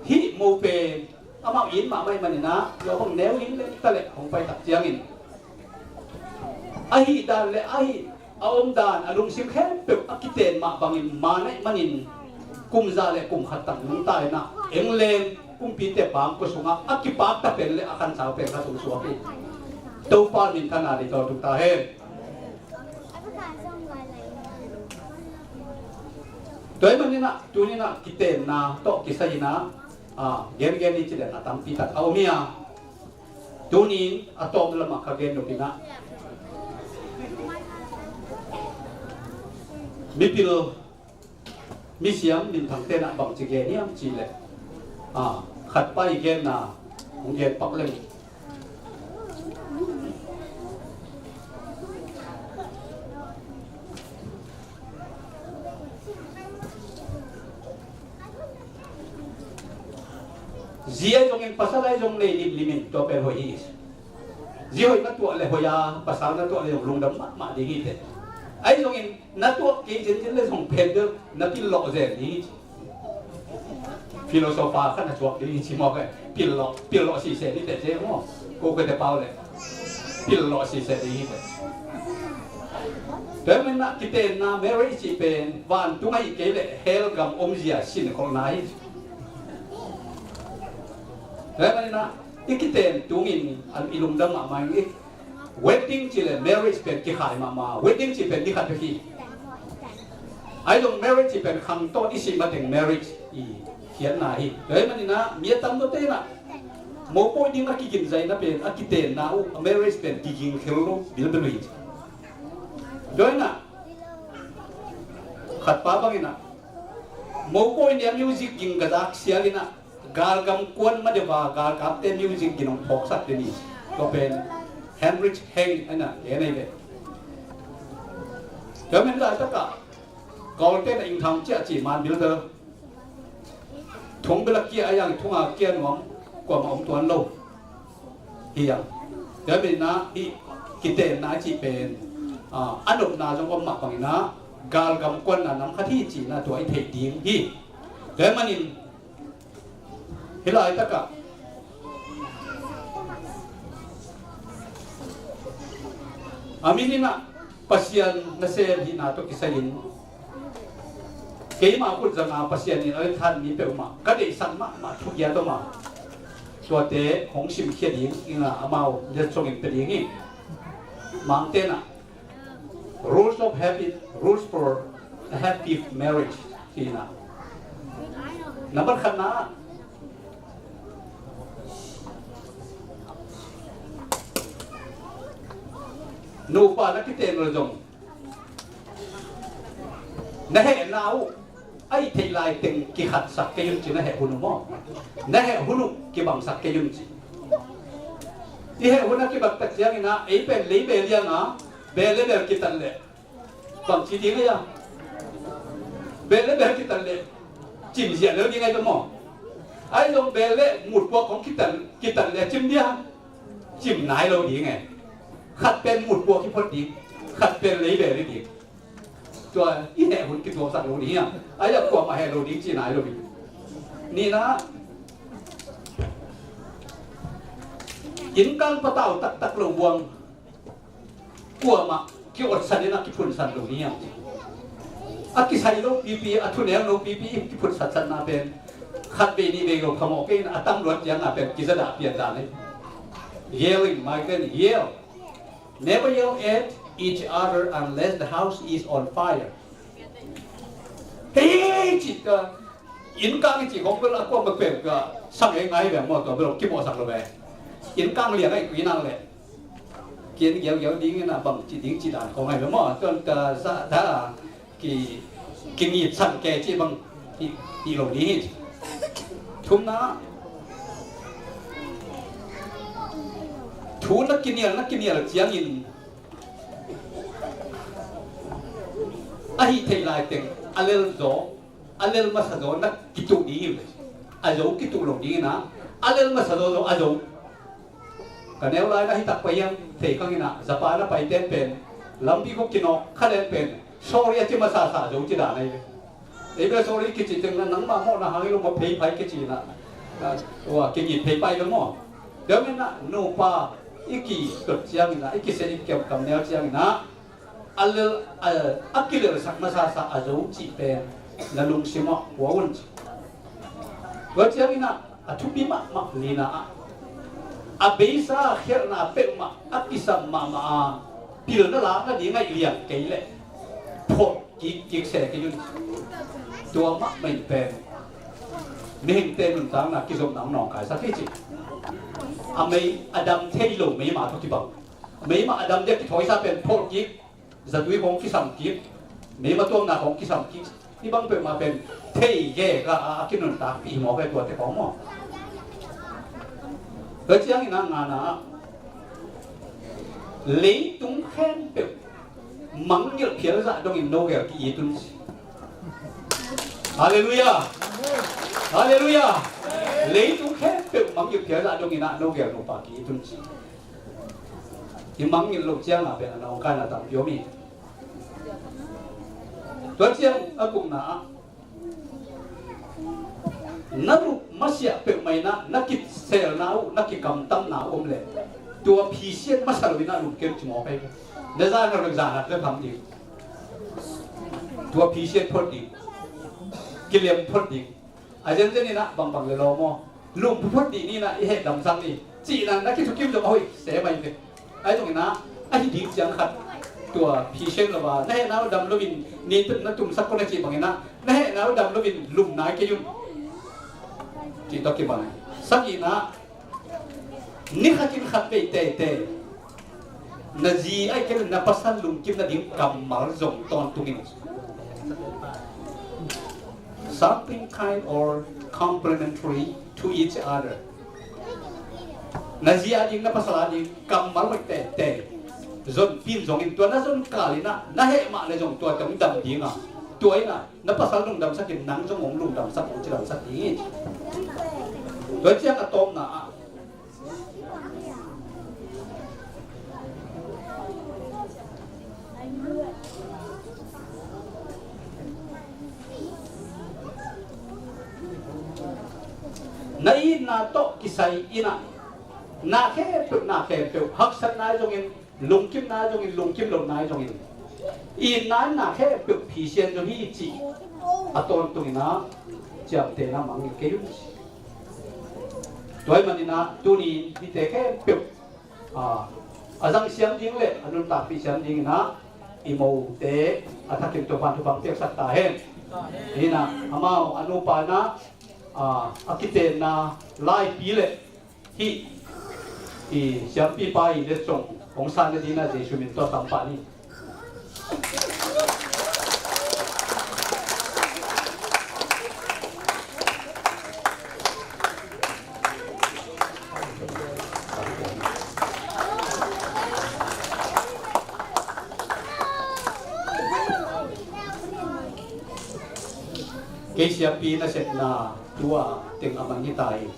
hih mo pen amau in mahmah ahih manin ah tua bang neu in leng ta leh hong pai tak ciangin ahih dan le ahih a om dan a lungsim khempeuh a kiten mah bangin man ahih manin kum za le kum khat tang nungta in ah England kumpite pangkua sungah a kipakta pen le a khansau pen khat hong suak hi. Topa minthanna ding tawh tung ta hen. Tua ahih manin ah tuni-in ah kitenna tawh kisai-in ah, ah, gengen i ci leng a tampi tak a om hi a. Tuni-in a tawp lamah ka gen nop in ah, mipil misiam minthangte in ah bangci gen hiam cih leh, ah, khatpa i genna hong gen pak leng. Zi ahi zongin, pasal ahi zong nei limlimin, tua pen hoih hi. Zi hoih na tuah le hoih a, pasal na tuah le zong lungdam mahmah ding hi teh. Ahi zongin na tuah kei zenzen le zong pen bel na pil lawh zen ding hi. Philosopher khat na suak ding hi ci mawk e. Pil lawh, pil lawh siseh ding teh ci maw. Ko kote pau le pil lawh siseh ding hi teh. Tua ahih manin ah kitenna, marriage cih pen vantung ahih kei leh hell gam omzia sinkholhna hi. Tua ahih manin ah i kiten tungin i lungdam mahmah ing. Wedding cih le marriage pen kikhai mahmah. Wedding cih pen ni khat bek hi. Ahi zong marriage cih pen khang tawh i sih mateng marriage i khiatna hi. Tua ahih manin ah mi a tam tuate in ah mopawi ding a kigingzaina pen, a kitenna uh, a marriage pen kiging khel lo bilbel uh hi. Tua ahih manin ah khatpa bangin ah mopawi ni a music ging ka zak sial in ah galgam kuan ma deuh a galkamte music ging hong phawksak ding hi. Tua pen Heinrich Heine in ah gen ahi ve. Tua ahih manin laitak ah Kawlte in ah ingthang ciah ci man bilbel thong bel a kia a, yang thong a kia nuam kuamah om tuan lo hi. Yang tua ahih manin ah hih kitenna cih pen, ah, a nopna zong om mah bangin ah galgam kuanna nam khat hi cihna tua i theih ding hi. Tua ahih manin hih laitak ah a min in ah Pasian nasem hihna tawh kisai-in keima khut zanga Pasian in a lenthan mi peuhmah ka deihsak mahmah thugiat om a, tuate hong simkhia ding in ah amau letsongin pia ding hi. Mangte in ah Rules of Happy, Rules for a Happy Marriage ci-in ah, nambat khatna, nupa na kiten uh le zong na hehna uh a hih theih lai teng kikhatsak kei un ci, na heh hun uh maw, na heh hun uh kibangsak kei un ci. I heh hun a kibang tak ciangin ah ei pen lei bel liang a, bel le bel kitat leh bangci ding ei a, bel le bel kitat leh cim ziah lel ding ei ka maw. Ahi zong bel le mutpuak kong kitat, kitat leh cim dia, cim nai lo ding e. Khat pen mutpuak hi phot ding, khat pen lei bel hi ding. Tua i heh hun kituaksak lo ding hiam? Ahi a kuamah heh lo ding ci nai lo ding. Nihna, innkang patau taktak lo buang kuamah kiotsan in a kiphunsan lo ding hiam? A kisai lo pipi, a thunel lo pipi i kiphunsatsanna pen khat vei nih vei lo phamawh kei in a tam luat ciang a pen kizadah pian dan hi. Yelling, Michael, yell. Never yell at each other unless the house is on fire. Hei, cih ka, innkang i cih khong bel a kuamah pen ka sang ei ngai ve maw, tua bel kimawhsak lo ve. Innkang lian a i kui nak leh kian giaugiau ding in a bang ci ding ci dan khong ngai ve maw, tuan ka za da ki, kingitsan kei cih bang hi, hi lo ding hi. Thumna, thu na kinial, na kinial ciangin a hih theih lai teng a lel zaw, a lel masa zaw na kituh ding hi. A zo kituh lo ding in a, a lel masa zaw zaw a zo. Ka neu lai na hi tak pai hiam, thei khang in a, Japan a pai ten pen lampi khuk kinawk kha len pen sorry a ci masasa zo ci dan ahi ve. Ei bel sorry kici teng na nangmah mawhna hang i lum a phei phai kici na, na, ua kingit phei pai ve maw. Tua manin a nupa i kituat ciangin a, i kisia i kiam kam neu ciangin a, a lel, a, a kilelsak masasa a zo cih pen na lungsim ah hua un ci. Tua ciangin ah a thupi mahmah nina ah a beisa khelhna peuhmah a kisam mahmah a pilna lak nading ngaih liang kei leh phawk kikkik se kei un. Tua mahmah in pen mihingte nuntakna kizopna hong nawngkaisak hi ci. A mei a dam thei lo meima tawh kibang, meima a dam dek kithawi sa pen phawk kik, zatui khawng kisam kik, meima tuamna khawng kisam kik. Hih bang peuhmah pen thei gega a, a kinuntakpih hi mawk e, tuate khawng maw. Tua ciangin ah ngana ah leitung khempeuh mangngilh phial zah dongin no gel ki-it un ci. Halleluiah. Halleluiah. Leitung khempeuh mangngilh phial zah dongin ah no gel nupa ki-it un ci. Hih mangngilh loh ciangah pen a nawngkaina tampi om hi. Tua ciang a gukna ah na lup masiah peuhmah in ah na kiselna uh, na kikamtamna uh om leh tua phisiat masa loin ah lum kei un ci mawk hi. Na zahna leh zahna le pham ding. Tua phisiat phot ding, kilem phot ding. A zenzen in ah bangbang le lawm aw, lum phuphot dih ni in ah i heh damsak ni cihna na kithukim zong a hoih se mai ve. Ahi zongin ah a hi ding ciang khat tua phisiat lo a, na hehna uh dam loin ni na tumsak kua na cih bangin ah na hehna uh dam loin lum nai kei un cih tawh kibang. Sagihna ah ni khatin khat vei teitei na zi ahih kei leh na pasal lungkim nading kammal zong tawntung in. Something kind or complementary to each other. Na zi ading na pasal ading kammal hoih teitei zonpih in zongin tua na zon kal in ah na heh mah leh zong tua teng dam ding a, tua in ah na pasal lungdamsak in nang zong hong lungdamsak, hong cidamsak ding hi. Tua ciang a tawpna ah na itna tawh kisai in ah na khempeuh, na khempeuh haksatna ahi zongin, lungkimna ahi zongin, lungkim lohna ahi zongin, itna in na khempeuh phisiat zo hi cih a tawntungin ah ciamtehna mangngilh kei un. Tua ahih manin ah tuni hihte khempeuh a, a zang siam ding le a nuntakpih siam dingin ah i mote a thakin Topa'n thupha piaksak ta hen. Hi in ah amau a nupa in ah a, a kitenna laipi le hih i siampipa i letsong hong san nadingin ah Jesuh min tawh sam pah ni. Kei siampi nasepna tua teng a man hi ta hi.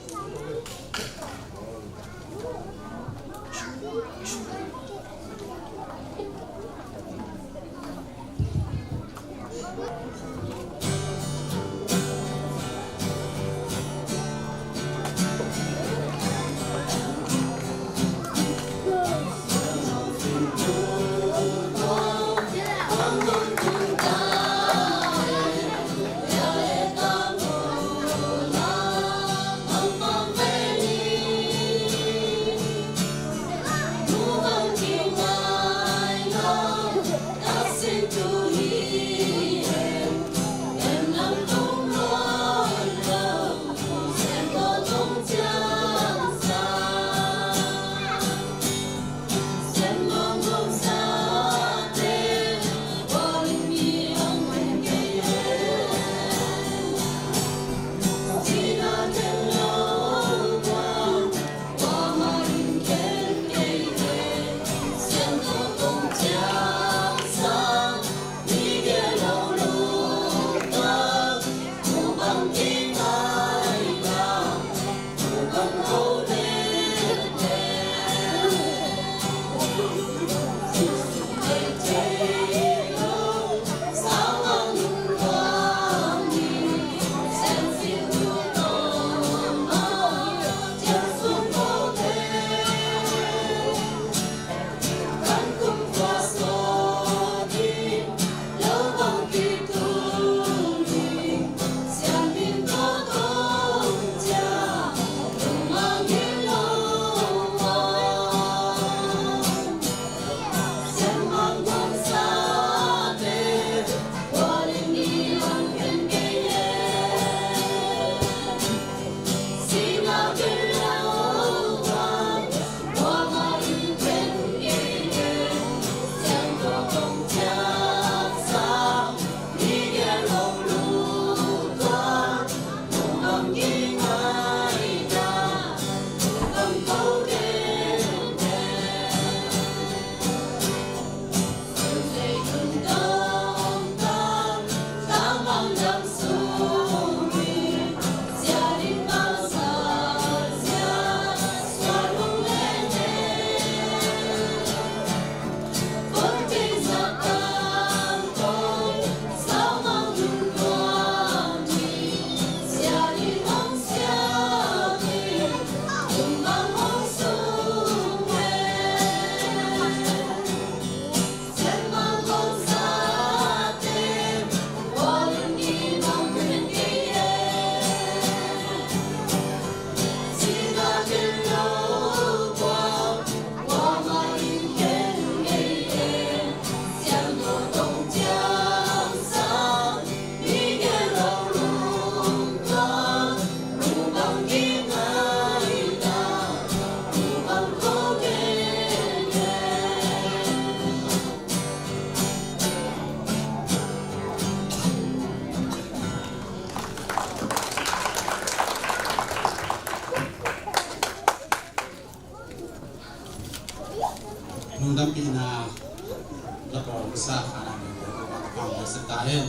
Ang ka sita hen.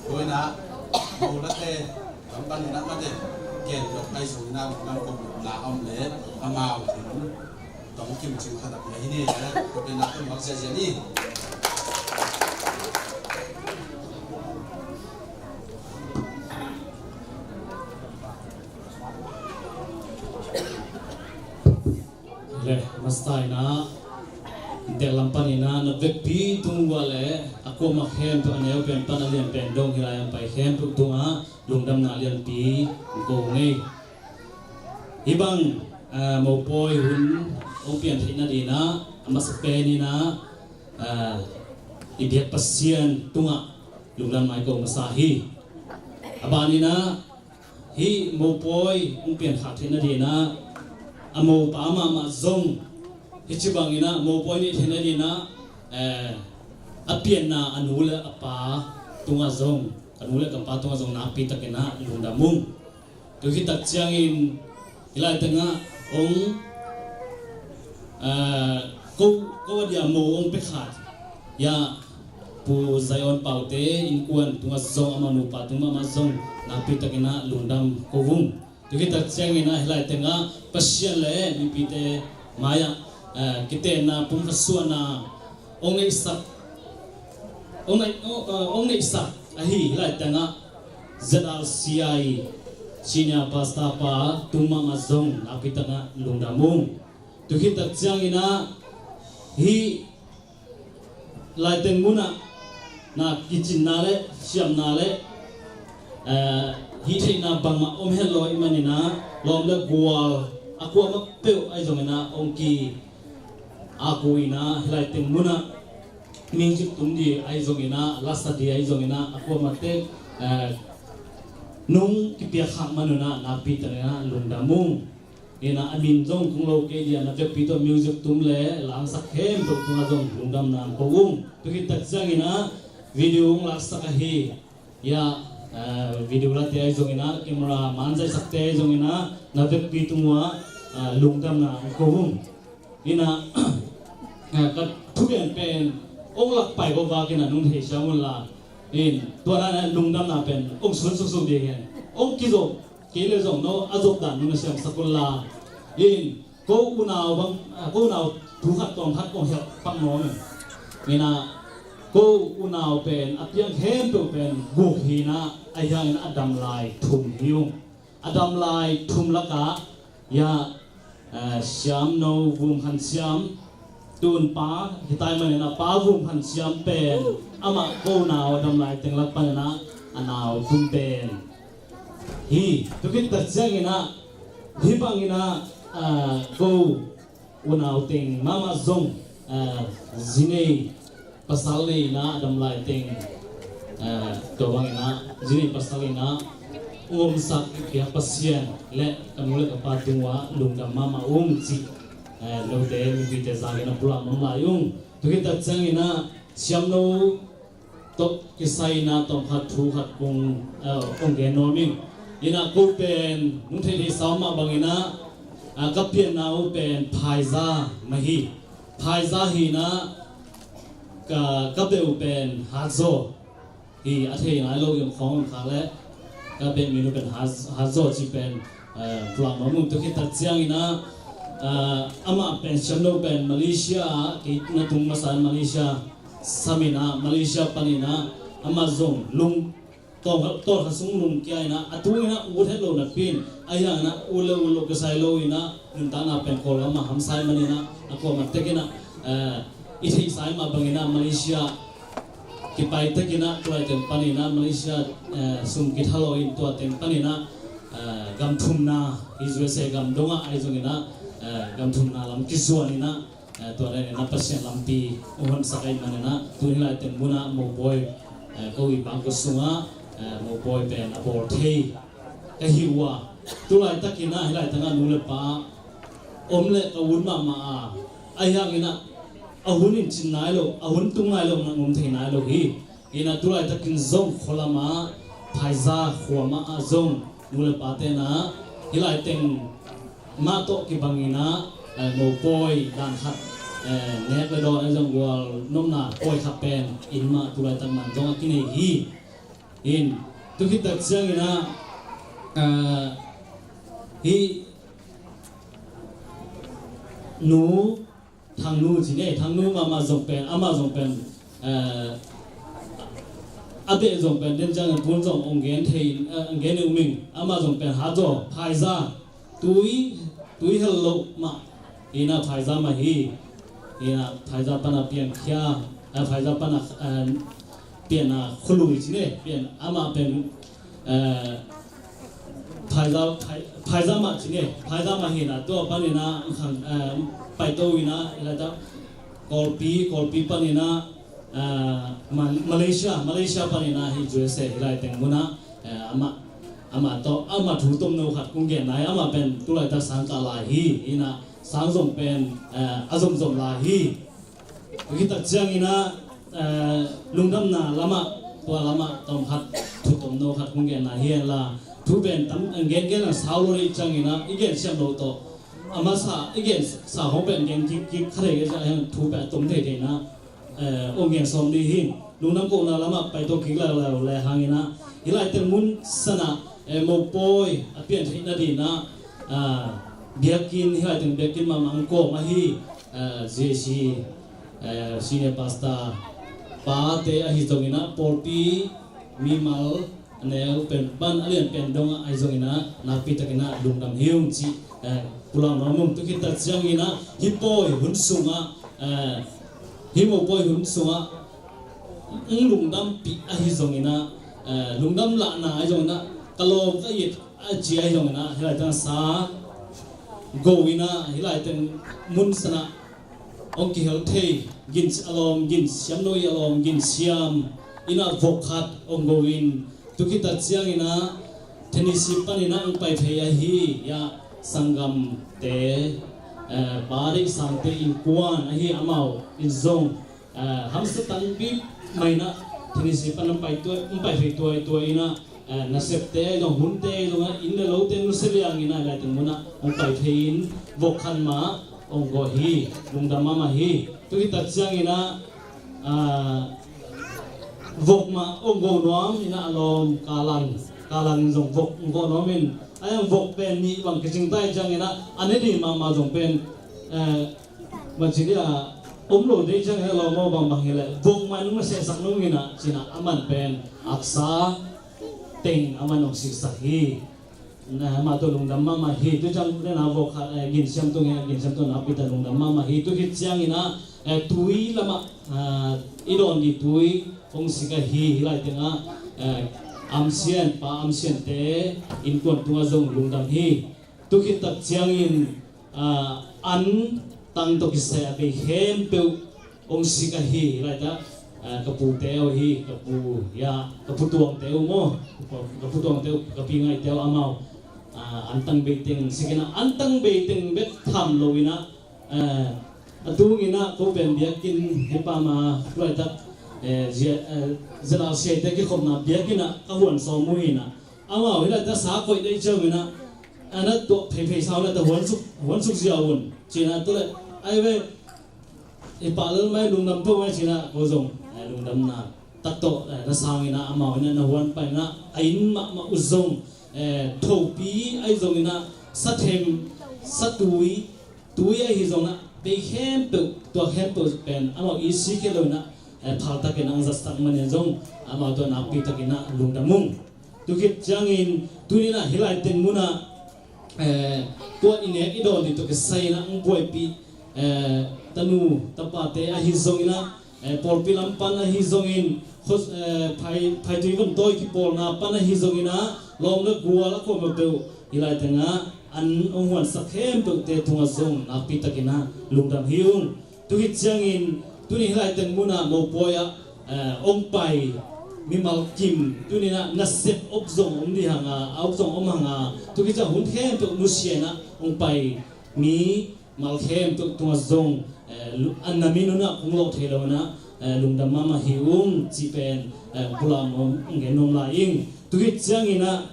Ko ina, mo la te, bang pan ina ma te, ken dok ai sung ina, bang ko la om le, amau. Tong kim cing khatak le hi ni, ko ina ko mak sia sia ni. Le, masa ina, tel lam pan ina, na vekpi tung ua le, a kuamah khempeuh a neu pen pan a lian pen dong hi lai a pai khempeuh tungah lungdamna lianpi ko ngei. Hih bang, ah, mopawi hun hong pian theih nadinah, a masa pen inah, ah, i biak Pasian tungah lungdamna ko masa hi. A ban inah, hih mopawi hong piankhak theih nadinah a mopa mahmah zong hih ci bangin ah mopawi neih theih nadinah, eh, a pianna a nu le a pa tungah zong, a nu le ka pa tungah zong nakpi takin ah lungdam ung. Tu khit tak ciangin hih lai tengah hong, eh, ko, ko a dia mo hong pia kha, ya, Pu Zion Paute innkuan tungah zong, ama nupa tungah mah zong nakpi takin ah lungdam ko ung. Tu khit tak ciangin ah hih lai tengah Pasian le mipite mai-ah, eh, kitenna, pumkhat suahna hong neihsak, hong neih, hong, eh, hong neihsak ahi hih lai tengah Z R C I Senior Pastor pa tungah mah zong nakpi takin ah lungdam ung. Tu khit tak ciangin ah hih laiteng munah na kicinna le siamna le, eh, hih theihna bangmah om het lo ahih manin ah lawm le gual a kuamah peuh ahi zongin ah hong ki-ak uh in ah hih laiteng munah music tum ding ahi zongin ah, lasa ding ahi zongin ah, a kuamah teh, eh, nong kipiak khak man un ah nakpi takin ah lungdam ung. Inah a min zong kong lo kei ding a, na vekpi tawh music tum le langsak khempeuh tungah zong lungdamna ko ung. Tu khit tak ciangin ah video hong laksak ahi, ya, eh, video late ahi zongin ah, camera man zaisakte ahi zongin ah, na vekpi tungah, eh, lungdamna ko ung. Inah, eh, ka thugen pen hong lak pai ko vakin ah nong theisiam un la, in tua na lungdamna pen hong sun suksuk ding hen. Hong kizop kei le zong no a zop dan nong na siamsak un la, in ko unau bang, ah, ko unau thu khat tawm khat kong hiap pak nuam in. Inah ko unau pen a piang khempeuh pen guk hi inah, ahi hangin a dam lai thum hi ung. A dam lai thum lakah, ya, eh, siamno Vum Khan Siam, tun pa hi tai manin ah, pa Vum Khan Siam pen amah ko unau a dam lai teng lak panin ah a nau tum pen hi. Tu khit tak ciangin ah hih bangin ah, ah, ko unau teng mahmah zong, ah, zi nei pasal nei in ah a dam lai teng, ah, tua bangin ah zi nei pasal in ah hong omsak i biak Pasian le ka nu le ka pa tungah lungdam mahmah ung cih, ah, note mipite zangin a pulak mahmah lai ung. Tu khit tak ciangin ah siamno tawh kisai inah tawm khat thu khat kong, eh, kong gen nuam ing. Inah ko pen nong theihtheih sa mah bangin ah, ah, ka pianna uh pen phaiza mah hi. Phaiza hi inah ka, ka beh uh pen Hatzaw hi, a thei nai lo i om khawng om khak leh ka beh min uh pen Hat-, Hatzaw cih pen, eh, pulak nuam ung. Tu khit tak ciangin ah, eh, amah pen siamno pen Malaysia ah, kei na tung masa in Malaysia sam in ah, Malaysia panin ah amah zong lung tawng, tawlkhat sung lungkia in ah, a tung in ah ut het lo napi in, ahi hangin ah ut le ut lo kisai lo in ah, nuntakna pen Kawlgam ah hamsa ahih manin ah, a kuamah tek in ah, eh, i theihsa mah bangin ah Malaysia kipai tek in ah, tua teng panin ah Malaysia, eh, sum kitha lo in, tua teng panin ah, eh, gam thumna, i U S A gam dongah ahi zongin ah, eh, gam thumna lam kizuan in ah, eh, tua dan in ah Pasian lampi hong honsak ahih manin ah, tu hih laiteng munah mopawi, eh, ko i bangkua sungah, eh, mopawi pen a bawl thei ka hi uh a, tu laitakin ah hih laitengah nu le pa om le ka ut mahmah a, ahi hangin ah a hun in cin nai lo, a hun tung nai lo, na om thei nai lo hi. Inah tu laitakin zong khualam ah, phaiza khuam ah zong nu le pate na hih laiteng mah tawh kibangin ah, eh, mopawi dan khat eh, nek le dawn a zong gual nopna pawi khat pen in mah tulaitak man zong a kinei hi. In, tu khit tak ciangin ah, eh, hih nu Thangnu ci ne, Thangnu mahmah zong pen, amah zong pen, eh, a beh zong pen den ciangin tun zong ong gen thei, eh, ong gen uh ming, amah zong pen hat zaw, phaiza, tui, tui hel loh mah, ina phaiza mah hi, ina phaiza pana piankhia, eh, phaiza pana, eh, pian a khului ci ne, pian amah pen, eh, phaiza, phai-, phaiza mah ci ne, phaiza mah hi na, tua pan ina khang, eh, paito ina, ila ta, Kawlpi, Kawlpi pan ina, eh, Ma-, Malaysia, Malaysia pan ina hi U S A hi lai teng muna, eh, amah, amah to, amah thu tomno khat kong gen nai, amah pen tulai ta sang ka lai hi, ina sang zong pen, eh, a zomzom lai hi. Hih tak ciangin ah, eh, lungdamna lamah, tua lamah tawm khat, thu tomno khat kong genna hi hen la, thu pen tam, eh, gen gen a sau lo dih ciangin ah, i gen siam lo tawh. A masa, i gen sa hong pen gen kik, kik kha thei kei ciang, thu pen a tom thei thei na, eh, ong gen sawm dih hi. Lungdam kohna lamah paito kik lai lai le hangin ah, hih lai teng mun sanah, eh, mopawi a pian theihna dih na, ah, biakinn, hih lai teng biakinn mahmah ang kawm ahi, eh, G A C, eh, Senior Pastor pate ahi zongin ah, pawlpi mimal a neu pen pan a lian pen dongah ahi zongin ah, nakpi takin ah lungdam hi ung cih, eh, pulak nuam ung. Tu khit tak ciangin ah, hih pawi hun sungah, eh, hih mopawi hun sungah, ong lungdampih ahi zongin ah, eh, lungdam lahna ahi zongin ah, ka lawm ka it a ci ahi zongin ah, hih lai teng sa go in ah, hih lai teng mun sanah ong kihel thei, gin a lawm gin siam no i a lawm gin siam in ah vok khat ong go in, tu khit tak ciangin ah Tennessee panin ah ong pai thei ahi, ya sanggamte, eh, pa deih sangte innkuan ahi amau in zong, eh, hamsa tang bik mah in ah Tennessee pan ong pai tuai, ong pai thei tuai tuai in ah, eh, nasepte zong hunte zong ah inn le lote nusia liangin ah lai teng mun ah ong pai thei in vok khat mah ong go hi, lungdam mahmah hi. Tu khit tak ciangin ah, ah, vok mah ong go nuam in ah a lawm kalan, kalan in zong vok ong go nuam in, a yang vok pen nih bang kicing tai ciangin ah, a ne dih mahmah zong pen, eh, Macilia om lo dei ciang he lo mo bangbang hi le vok man ma sehsak nung ina cina aman pen aksa teng aman ong siksak hi. Na ma to lungdam mama hi tu ciang le na vok khat, eh, ginsiam tung he ginsiam tung na pita lungdam mama hi tu khit ciang ina, eh, tui lama, ah, i don di tui ong sika hi hi lai tenga, eh, amsian pa amsian te innkuan tunga zong lungdam hi. Tu khit tak ciangin, ah, an tang tawh kisai a bei khempeuh ong sik ahi, hi lai ta, ah, ka pu teu hi, ka pu, ya, ka pu tuang teu maw, ka pu tuang teu, ka pi ngai teu amau, ah, an tang bei teng sik ina, an tang bei teng bek tham lo ina, ah, a tung ina ko pen biakinn hi pa ma, hi lai ta, eh, zia, eh, zia la sia te kikhopna biakinn ah ka huan sawm mu ina, amau hi lai ta sa koih dei ciau ina, a na tuah pheiphei sau na ta huan suk, huan suk zia un. Cina tu le, ai ve, i pa lel mai lungdam peuh mai cina, ko zong, eh, lungdamna tak tawh, eh, na sang ina, amau ina, na huan pai na, a inn mahmah uh zong, eh, thopi ai zong ina, sa them, sa tui, tui ahi zong na, bei khempeuh, tua khempeuh pen, amau i si khia lo ina, eh, phal takin ang zatsak manin zong, amau tua nakpi takin na lungdam ung. Tu khit ciangin, tuni na hi lai teng muna, eh, tua i nek i dawn di tua kisai na ang buaipi, eh, tanu, tapate ahi zong ina, eh, pawlpi lam pan ahi zongin, khos-, eh, phai, phai tui von toi kipawlna pan ahi zong ina, lawm le gual a kawm peuh, hi lai tenga, an ong huan sak khempeuh te tunga zong, nakpi takin na lungdam hi ung. Tu khit ciangin, tuni hi lai teng muna mopawi ah, eh, ong pai, mimal kim, tuni na nasep op zong om di hanga, a op zong om hanga, tu khit ciang hun khempeuh nusia ina, ong pai, mimal khempeuh tunga zong, eh, lu-, an na min una, kong lo thei lo na, eh, lungdam mama hi ung, ci pen, eh, pula mom, ong gen nom lai ing. Tu khit ciang ina,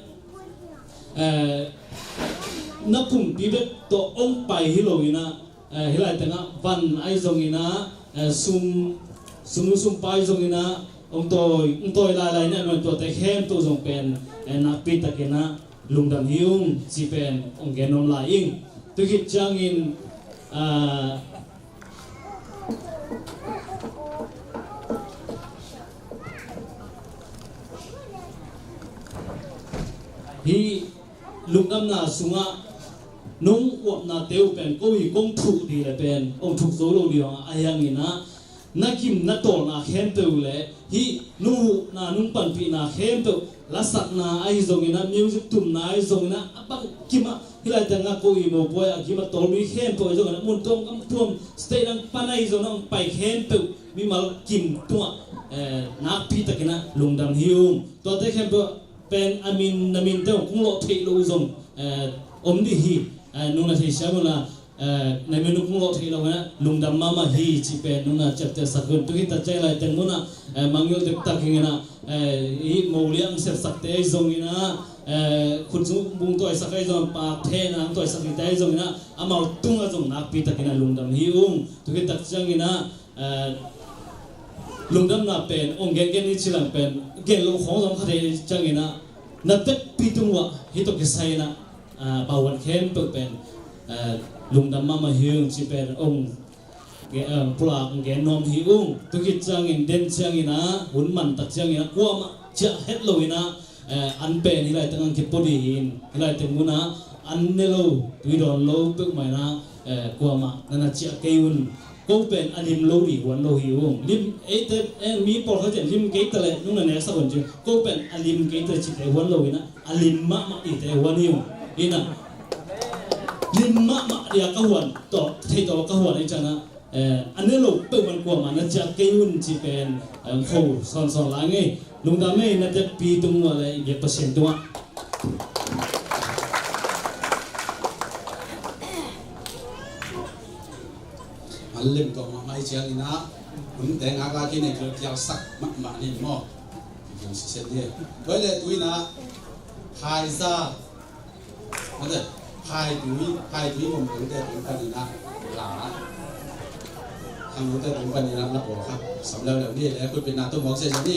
eh, na pumpi bek tawh ong pai hi lo ina, Eh, hih lai tengah van ahi zongin ah, eh, sum, sumnu sumpa ahi zongin ah, hong tawi, hong tawi lailai na, tuate khempeuh zong pen, eh, nakpi takin ah lungdam hi ung ci pen hong gen nuam lai ing. Tua khit ciangin, ah, hih lungdamna sungah nong uapnate uh pen ko hi kong thuh dih le pen hong thuk zo lo dih hang a, ahi hangin ah na gim na tawlna khempeuh le hih nong huhna nong panpihna khempeuh, lasakna ahi zongin ah, music tumna ahi zongin ah, a bang kim ah hih lai tengah ko i mopawi a gim a tawl mi khempeuh ahi zongin ah, mun tuam gam tuam state dang pan ahi zongin ah hong pai khempeuh mimal kim tungah, eh, nakpi takin ah lungdam hi ung. Tuate khempeuh pen a min, na minte hong kong lawh theih loh zong, eh, om dih hi. Eh, nung na theisiam un la, eh, na min nung kong lawh theih loh in ah lungdam mahmah hi ci pen nung na ciaptehsak un. Tua hi tak ciang lai teng mun ah, eh, mangngilh dektak hi in ah, eh, hih mo liang sepsakte ahi zongin ah, eh, khut sung bung tawisak ahi zongin ah, pakthe nang tawisak hite ahi zongin ah, amau tungah zong nakpi takin ah lungdam hi ung. Tua hi tak ciangin ah, eh, lungdamna pen hong gen gen i ci lang pen gen loh khawng zong kha thei ciangin ah, na tekpi tung uah hih tawh kisai in ah, ah, pauhuan khempeuh pen, ah, lungdam mahmah hi ung ci pen hong ge-, ah, pulak hong gen nuam hi ung. Tua khit ciangin den ciangin ah, hun man tak ciangin ah, kuamah ciah het lo in ah, eh, an pen hih lai tengah kipua dih hi in, hih lai teng mun ah an ne lo, tui dawn lo peuhmah in ah, eh, kuamah na na ciah kei un. Ko pen a lim lo dih huan lo hi ung. Lim, eite, eh, mi pawlkhat in lim kei ta leh nung na neksak un ci. Ko pen a lim kei ta leh cite huan lo in ah, a lim mahmah dihte huan hi ung. In ah, lim mahmah dih a ka huan tawh, thei tawh ka huan ahih ciangin ah, eh, a ne lo peuhmah kuamah na ciah kei un ci pen, eh, kho sawnsawn lai ing ei. Lungdam ei, na tekpi tung uah le i biak Pasian tungah. An lem tawh mahmah ahih ciangin ah, hun teng a ka kine kil kialsak mahmah ni maw. Kial sisen ni. Tua leh tu in ah, Khaisa Mate, Khaitui, Khaitui mawmte tung panin ah, la, khangnote tung panin ah, la pawlkhat sam leuleu ni, le khutbetna tung mawk sia ni.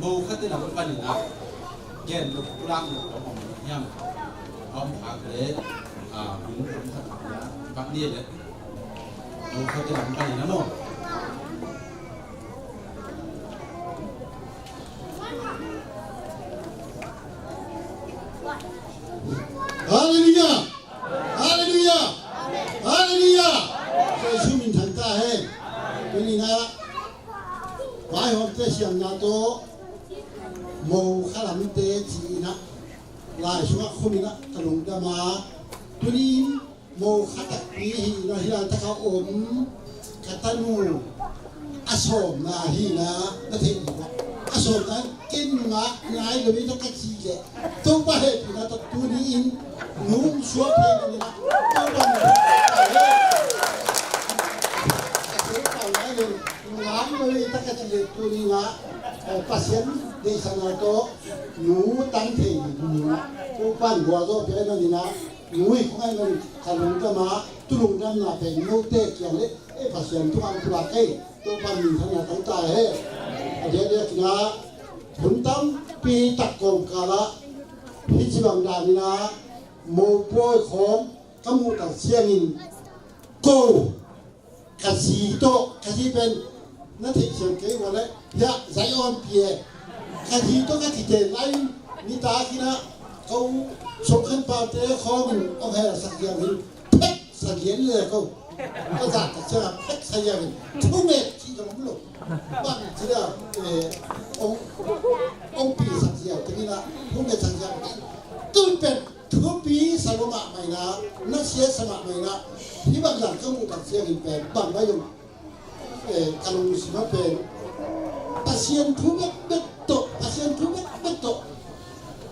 mo khat te lam panin ah gen lo pulak lo lo om hiam? Om khak le, ah, hun om khat na bang ni le mo khat te lam panin ah mo. Halleluiah! Halleluiah! Halleluiah! Jesu min thang ta hen. Tuni-in ah vaihawmte siamna tawh mo khalamte ci-in ah lai sungah khum in ah ka lungdam a, tuni-in mo kha takpi hi in ah hih laitak a om ka tanu a sawmna hi in ah na theih ding uh a, a sawmna in ken ngak nai lo hi tawh ka ci leh Topa hehpihna tawh tuni-in nu suak thei ding in ah Topa min thang ta hen. Ka sawmna in ngak lo hi tawh ka ci leh tuni-in ah, eh, Pasian deihsakna tawh nu tang thei ding in ah Topa in gualzawh pia ahih manin ah nu hi khong ahih manin ka lungdam a, tu lungdamna pen note kiang le, eh, Pasian tungah pulak kei. Topa min thang ta hen. A diakdiakin ah hun tampi tak kawmkal ah hih ci bang danin ah mopawi khawng ka muh tak ciangin ko ka zi tawh, ka zi pen na theih siam kei ua leh, hiah Zion pi e, ka zi tawh ka kiten lai in nitak in ah ka u Sawm Khan Paute khawng in hong helsak hiam in phek sa lian le ko. Ka zak tak ciang a phek sa hiam in thumet ci zong om lo. Bang ci a, eh, hong, hong pi sak hiam teng in ah thumet sak hiam. Tun pen thupi sa lo mahmah in ah, na siatsa mahmah in ah, hih bang zang ka muh tak ciangin pen bang vai zong, eh, ka lungsim ah pen Pasian thu bekbek tawh, Pasian thu bekbek tawh,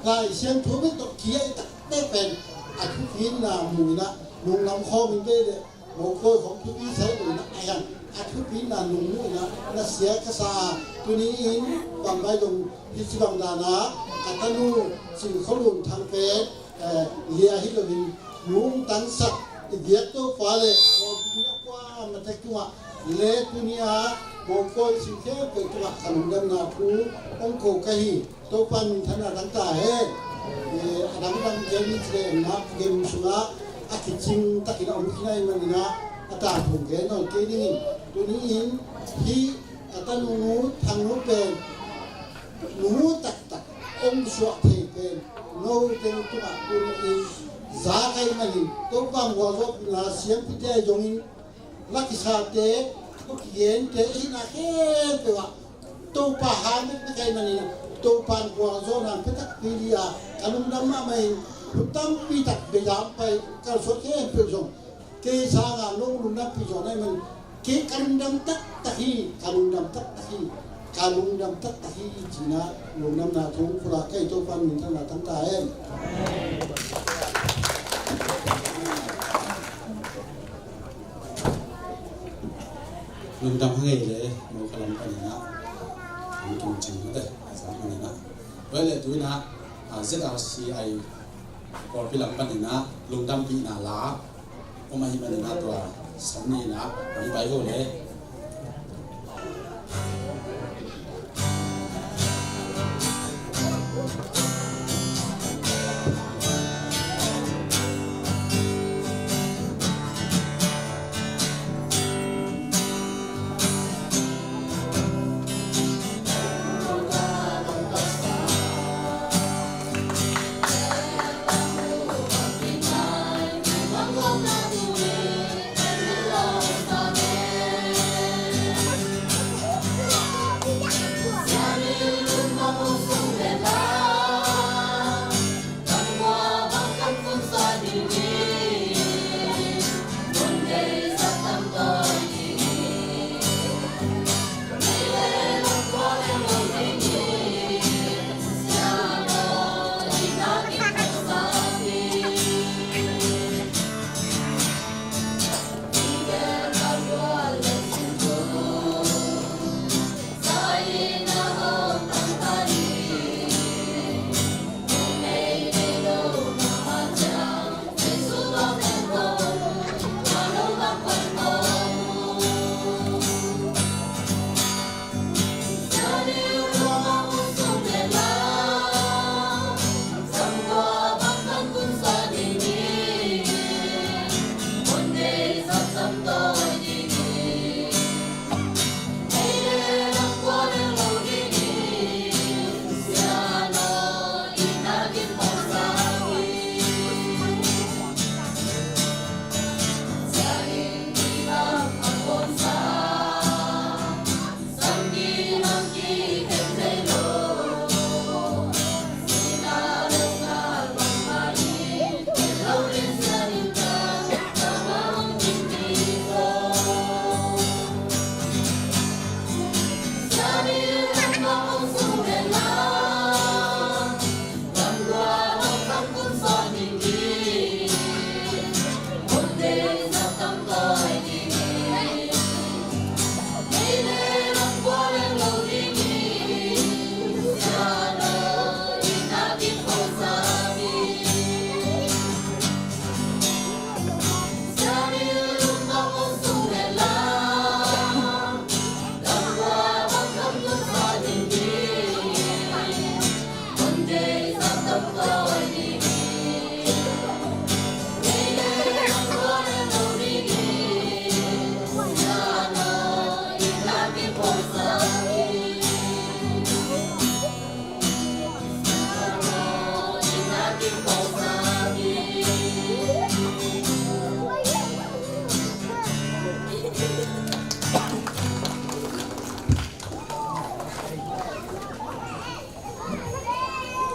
Lai Siangtho bek tawh ki-ai taktak pen a thupi na mu in ah, nunglam khawm in vei le, mopawi khawng thupi sa hi lo in ah, a hiang a thupi na nung mu in ah na sia ka sa. Tuni-in bang vai zong hih ci bang dan ah ka tanu Cin Khua Lun Thang pen, eh, lia hi loin nu hong tangsak i biak Topa le kawlpi na kuamah tek tungah le tuni-a mopawi sim khempeuh tungah ka lungdamna thu hong ko ka hi. Topa in minthanna tang ta hen. Eh, a dangdang gen ni ci le, na gen sungah a kicing takin a om khin ahih manin ah a tangphung gen nawn kei ning in, tuni-in hih ka tanu Thang Nu pen nu taktak hong suah thei pen no teng tungah tuni-in za ka hih manin Topa in gualzawhna siampite zongin la kisate, thu kigente, i hihna khempeuh ah Topa hang bek na ka hih manin Topa in gualzawhna pia takpi hi a, ka lungdam mahmah in, thu tampi tak beidang pai kalsuan khempeuh zong kei sangin nong lungdampih zawh na hih man, kei ka lungdam taktak hi, ka lungdam taktak hi, ka lungdam taktak hi, ci-in ah lungdamna thu pulak ka hi. Topa in minthanna tang ta hen. Lungdam hang ei le, mo khalam panin ah, ang tung cing mate, sang panin ah. Tua le tu-in ah, ah, Z R C I Kawlpi lam panin ah lungdampihna la om ahih manin ah tua san ni-in ah hong pai vo le.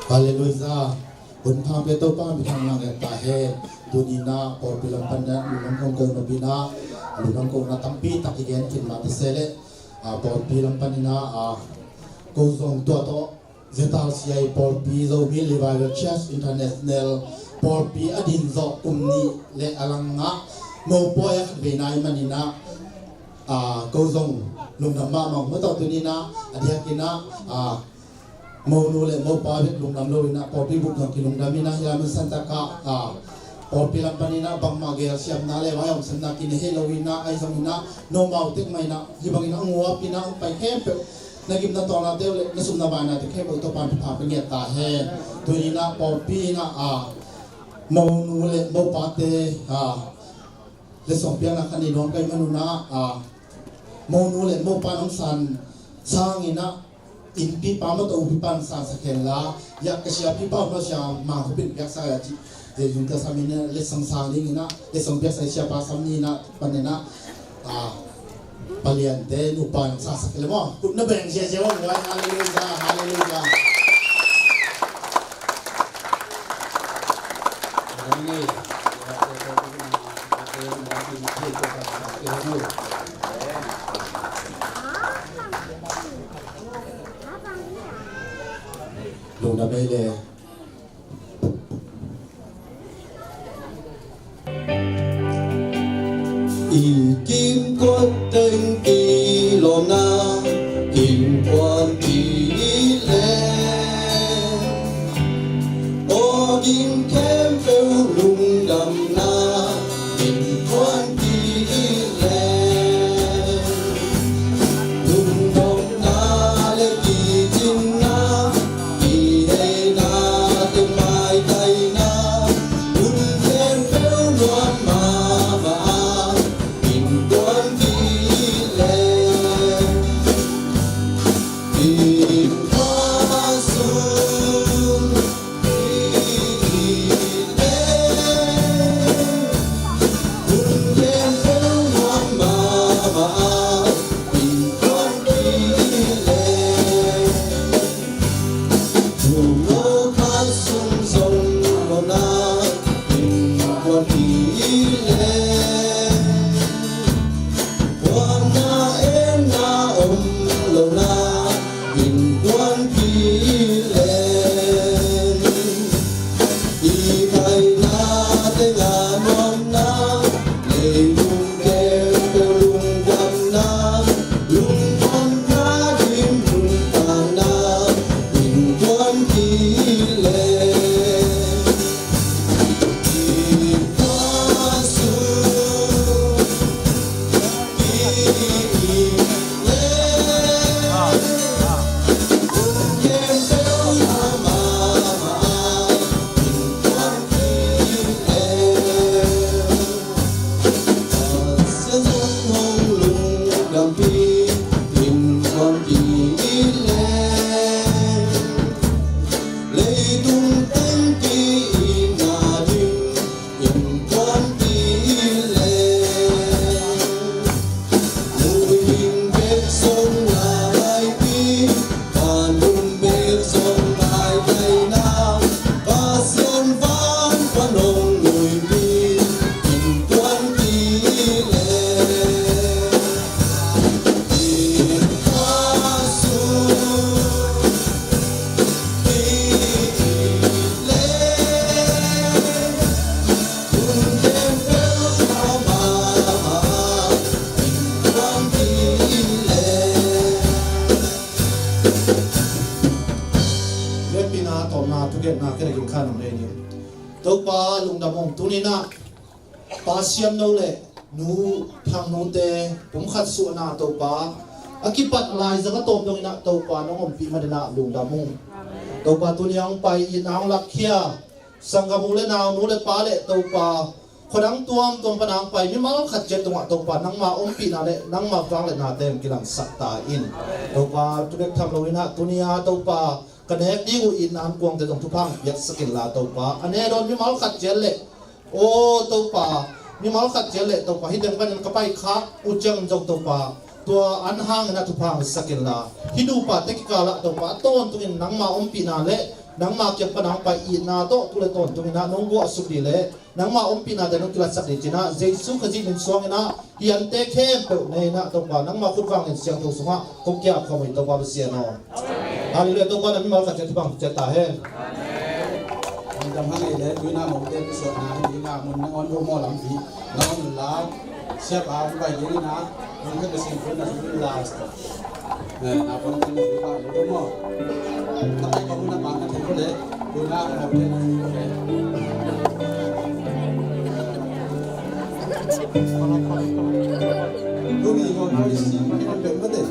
Halleluiah. Hun pha pia Topa min thang nang et ta hen. Tuni in ah pawlpi lam pan in ah lungdam kong ko napi in ah lungdam kohna tampi tak i gen khin mah ta se leh, ah, pawlpi lam pan in ah, ah, ko zong tua tawh Z R C I pawlpi, Zomi Revival Church International pawlpi a din zawh kum nih le a lang ah mopawi a khat veina ahih manin ah, ah, ko zong lungdam mahmah. Mawtaw tuni in ah a diakin ah, ah, monu le mopa bek lungdam lo in ah pawlpi bup zong kilungdam in ah hih lai mun santak ah, ah, pawlpi lam pan in ah bangmah gelsiamna le vaihawmsakna kinei heh lo in ah, ahi zongin ah nomau tek mah in ah hih bangin a nguap in ah hong pai khempeuh, na gimna tawlnate uh le na sum na vainate khempeuh Topa'n thupha pia ngiat ta hen. Tuni in ah pawlpi in ah, ah, monu le mopate, ah, letsong piakna khat nei nuam ka hih manun ah, ah, monu le mopa nong san sangin ah innpipa mawtaw upipa'n sansak hen la, ya ka siapipa uh na sia mangkhup in piaksa ya ci. Zeizong ta sam in ah letsong sang dingin ah letsong piaksa i siapa sam ni in ah pan in ah, ah, paliante nupa nong sansak hen la maw. Kut na beng ziazia maw. Halleluiah, halleluiah. Lungdam ei le. I kim kuat teng kilawmna innkuanpih le, aw gim khempeuh lungdamna innkuanpih le, lungdamna le kicinna, kiheinate maitaina, hun khempeuh nuam mahmah a innkuanpih le, innkuan sung innkuanpih le, i paina teng a nuamna, leilung khempeuh lungdamna, lungdamna gim lungdamna innkuanpih le, innkuan sung Leitung tengpi in a ding innkuanpih le, muihing bek zong a laipi, vantung bek zong maitaina, Pasian van pan hong nuihpih innkuanpih le, innkuan sung Topa lungdam ung. Tuni in ah Pa Siam No le Nu Thang Nu te pumkhat suahna Topa a kipat laizang a tawm dongin ah Topa nong ompih manin ah lungdam ung. Topa tuni a hong pai in a hong lakkhia sanggam u le nau, nu le pa le Topa khuadang tuamtuam pan a hong pai mimal khat ciat tungah Topa nangma ompihna le nangma vangliatna teng kilangsak ta in. Topa tu bek tham lo in ah tuni a Topa ka nek ding uh in a ankuangte zong thupha hong piaksak inla Topa a ne dawn mimal khat ciat le Aw Topa, mimal khat ciat le Topa, hih teng panin ka paikhak uh ciangin zong Topa, Tua an hangin ah thupha hong sak inla, hih nupa te kikal ah Topa, tawntungin nangma ompihna le nangma kiang pan hong pai itna tawh tu le tawntungin ah nong guahsuk dih le nangma ompihna te nong kilatsak dih ci-in ah Jesu Khazih min suangin ah hih ante khempeuh nei in ah Topa, nangma khut vanglian siangtho sungah kong kiap khawm hi Topa Pasian aw. Halleluiah. Topa, na mimal khat ciat thupha hong ciat ta hen. Amen. Dam hang ei le, tuina mawngte pusuahna hi ding a, mun nangawn vo maw lampi nangawn la. Siapa hong pai ding in ah, hong hek a singkul na singkul la. Eh, na pon kan na singkul la, vo maw. Na pai kong na pang na thei ko le, tuina mawngte na singkul le. Tuni ko na isi ma kan pek mate.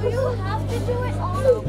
Do you have to do it all?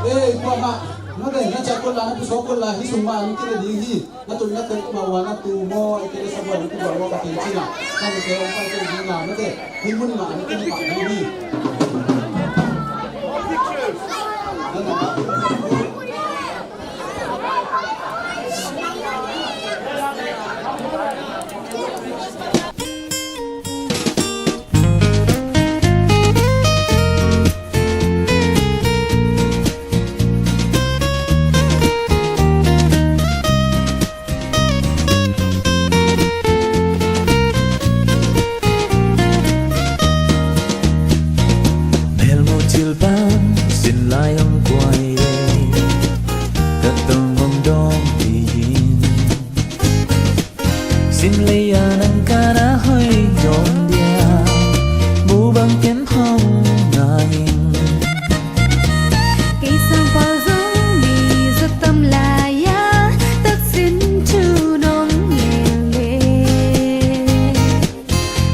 Ei, kuamah, na dai na ciah kul la, na pusuak kul la, hih sung mah an kile ding hi. Na tun na tek mah ua na tu maw, ei kile sa buai na tu buai ua ka thei cina. Ka mite hong pai kei ding na, na te. Hih mun mah an kile pah ding hi. Melmo cilpan sin lai hong kuai e, ka tong hong dawng tiin. Sin lei a nang kana hoi dawng dia, mu bang ken hong ngai ing. Kei sang pau zong mi za tam lai a, taksin thu nong ngen le.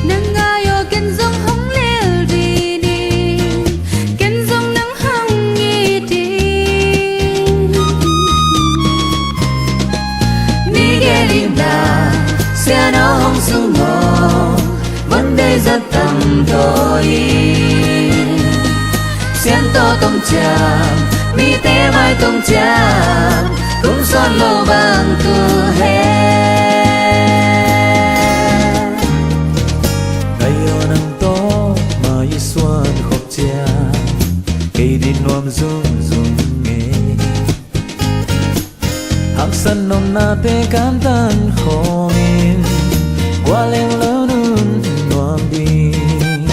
Nang ngai aw ken zong hong lel ding, ken zong nang hong it ding. Miguel in la, Sian aw hong sung aw, Monday zat tam tawi. Sian tawh tong ciam, mite mai tong ciam, kum sawn lo bang tu hen. Kai aw nang tawh mai suan khop ciam, kei din nuam zungzung e. Haksan nopnate kantan khawmin, gualeng lo nun nuam ding.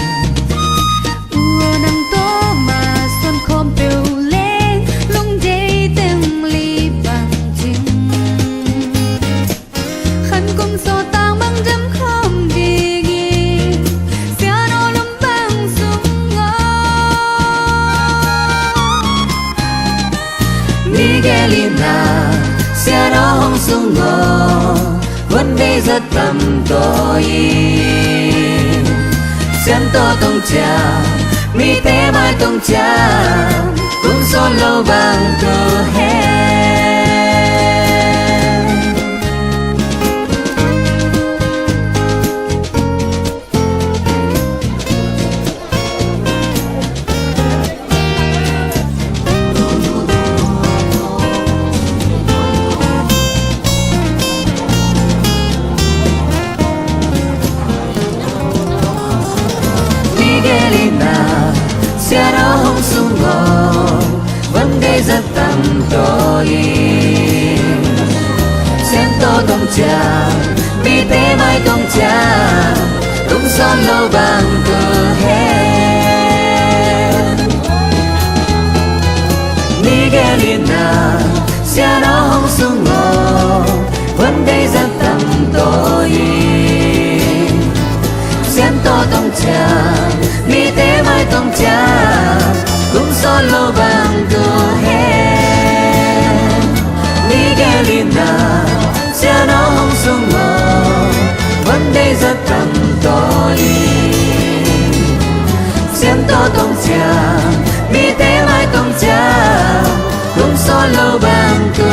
U aw nang tawh ma suan khawm peuh leng, lungdei teng li bang cing. Khan kum sawtang bang dam khawm dingin, Sian aw lum bang sung aw. Miguel in la, Sian aw hong sung aw, tawi in, Siangtho tong ciang, mite mai tong ciang, kum sawt lo bang tu hen. Ni gelh in ah, Sian aw hong sung aw, van deih zat tam tawi in, Siangtho tong ciang, mite mai tong ciang, kum sawt lo bang tu hen. Ni gelh in ah, Sian aw hong sung aw, van deih zat tam tawi in, Siangtho tong ciang, mite mai tong ciang, kum sawt lo bang tu hen. Ni gelh in ah, Sian aw hong sung aw, van deih zat tam tawi in, Siangtho tong ciang, mite mai tong ciang, kum sawt lo bang tu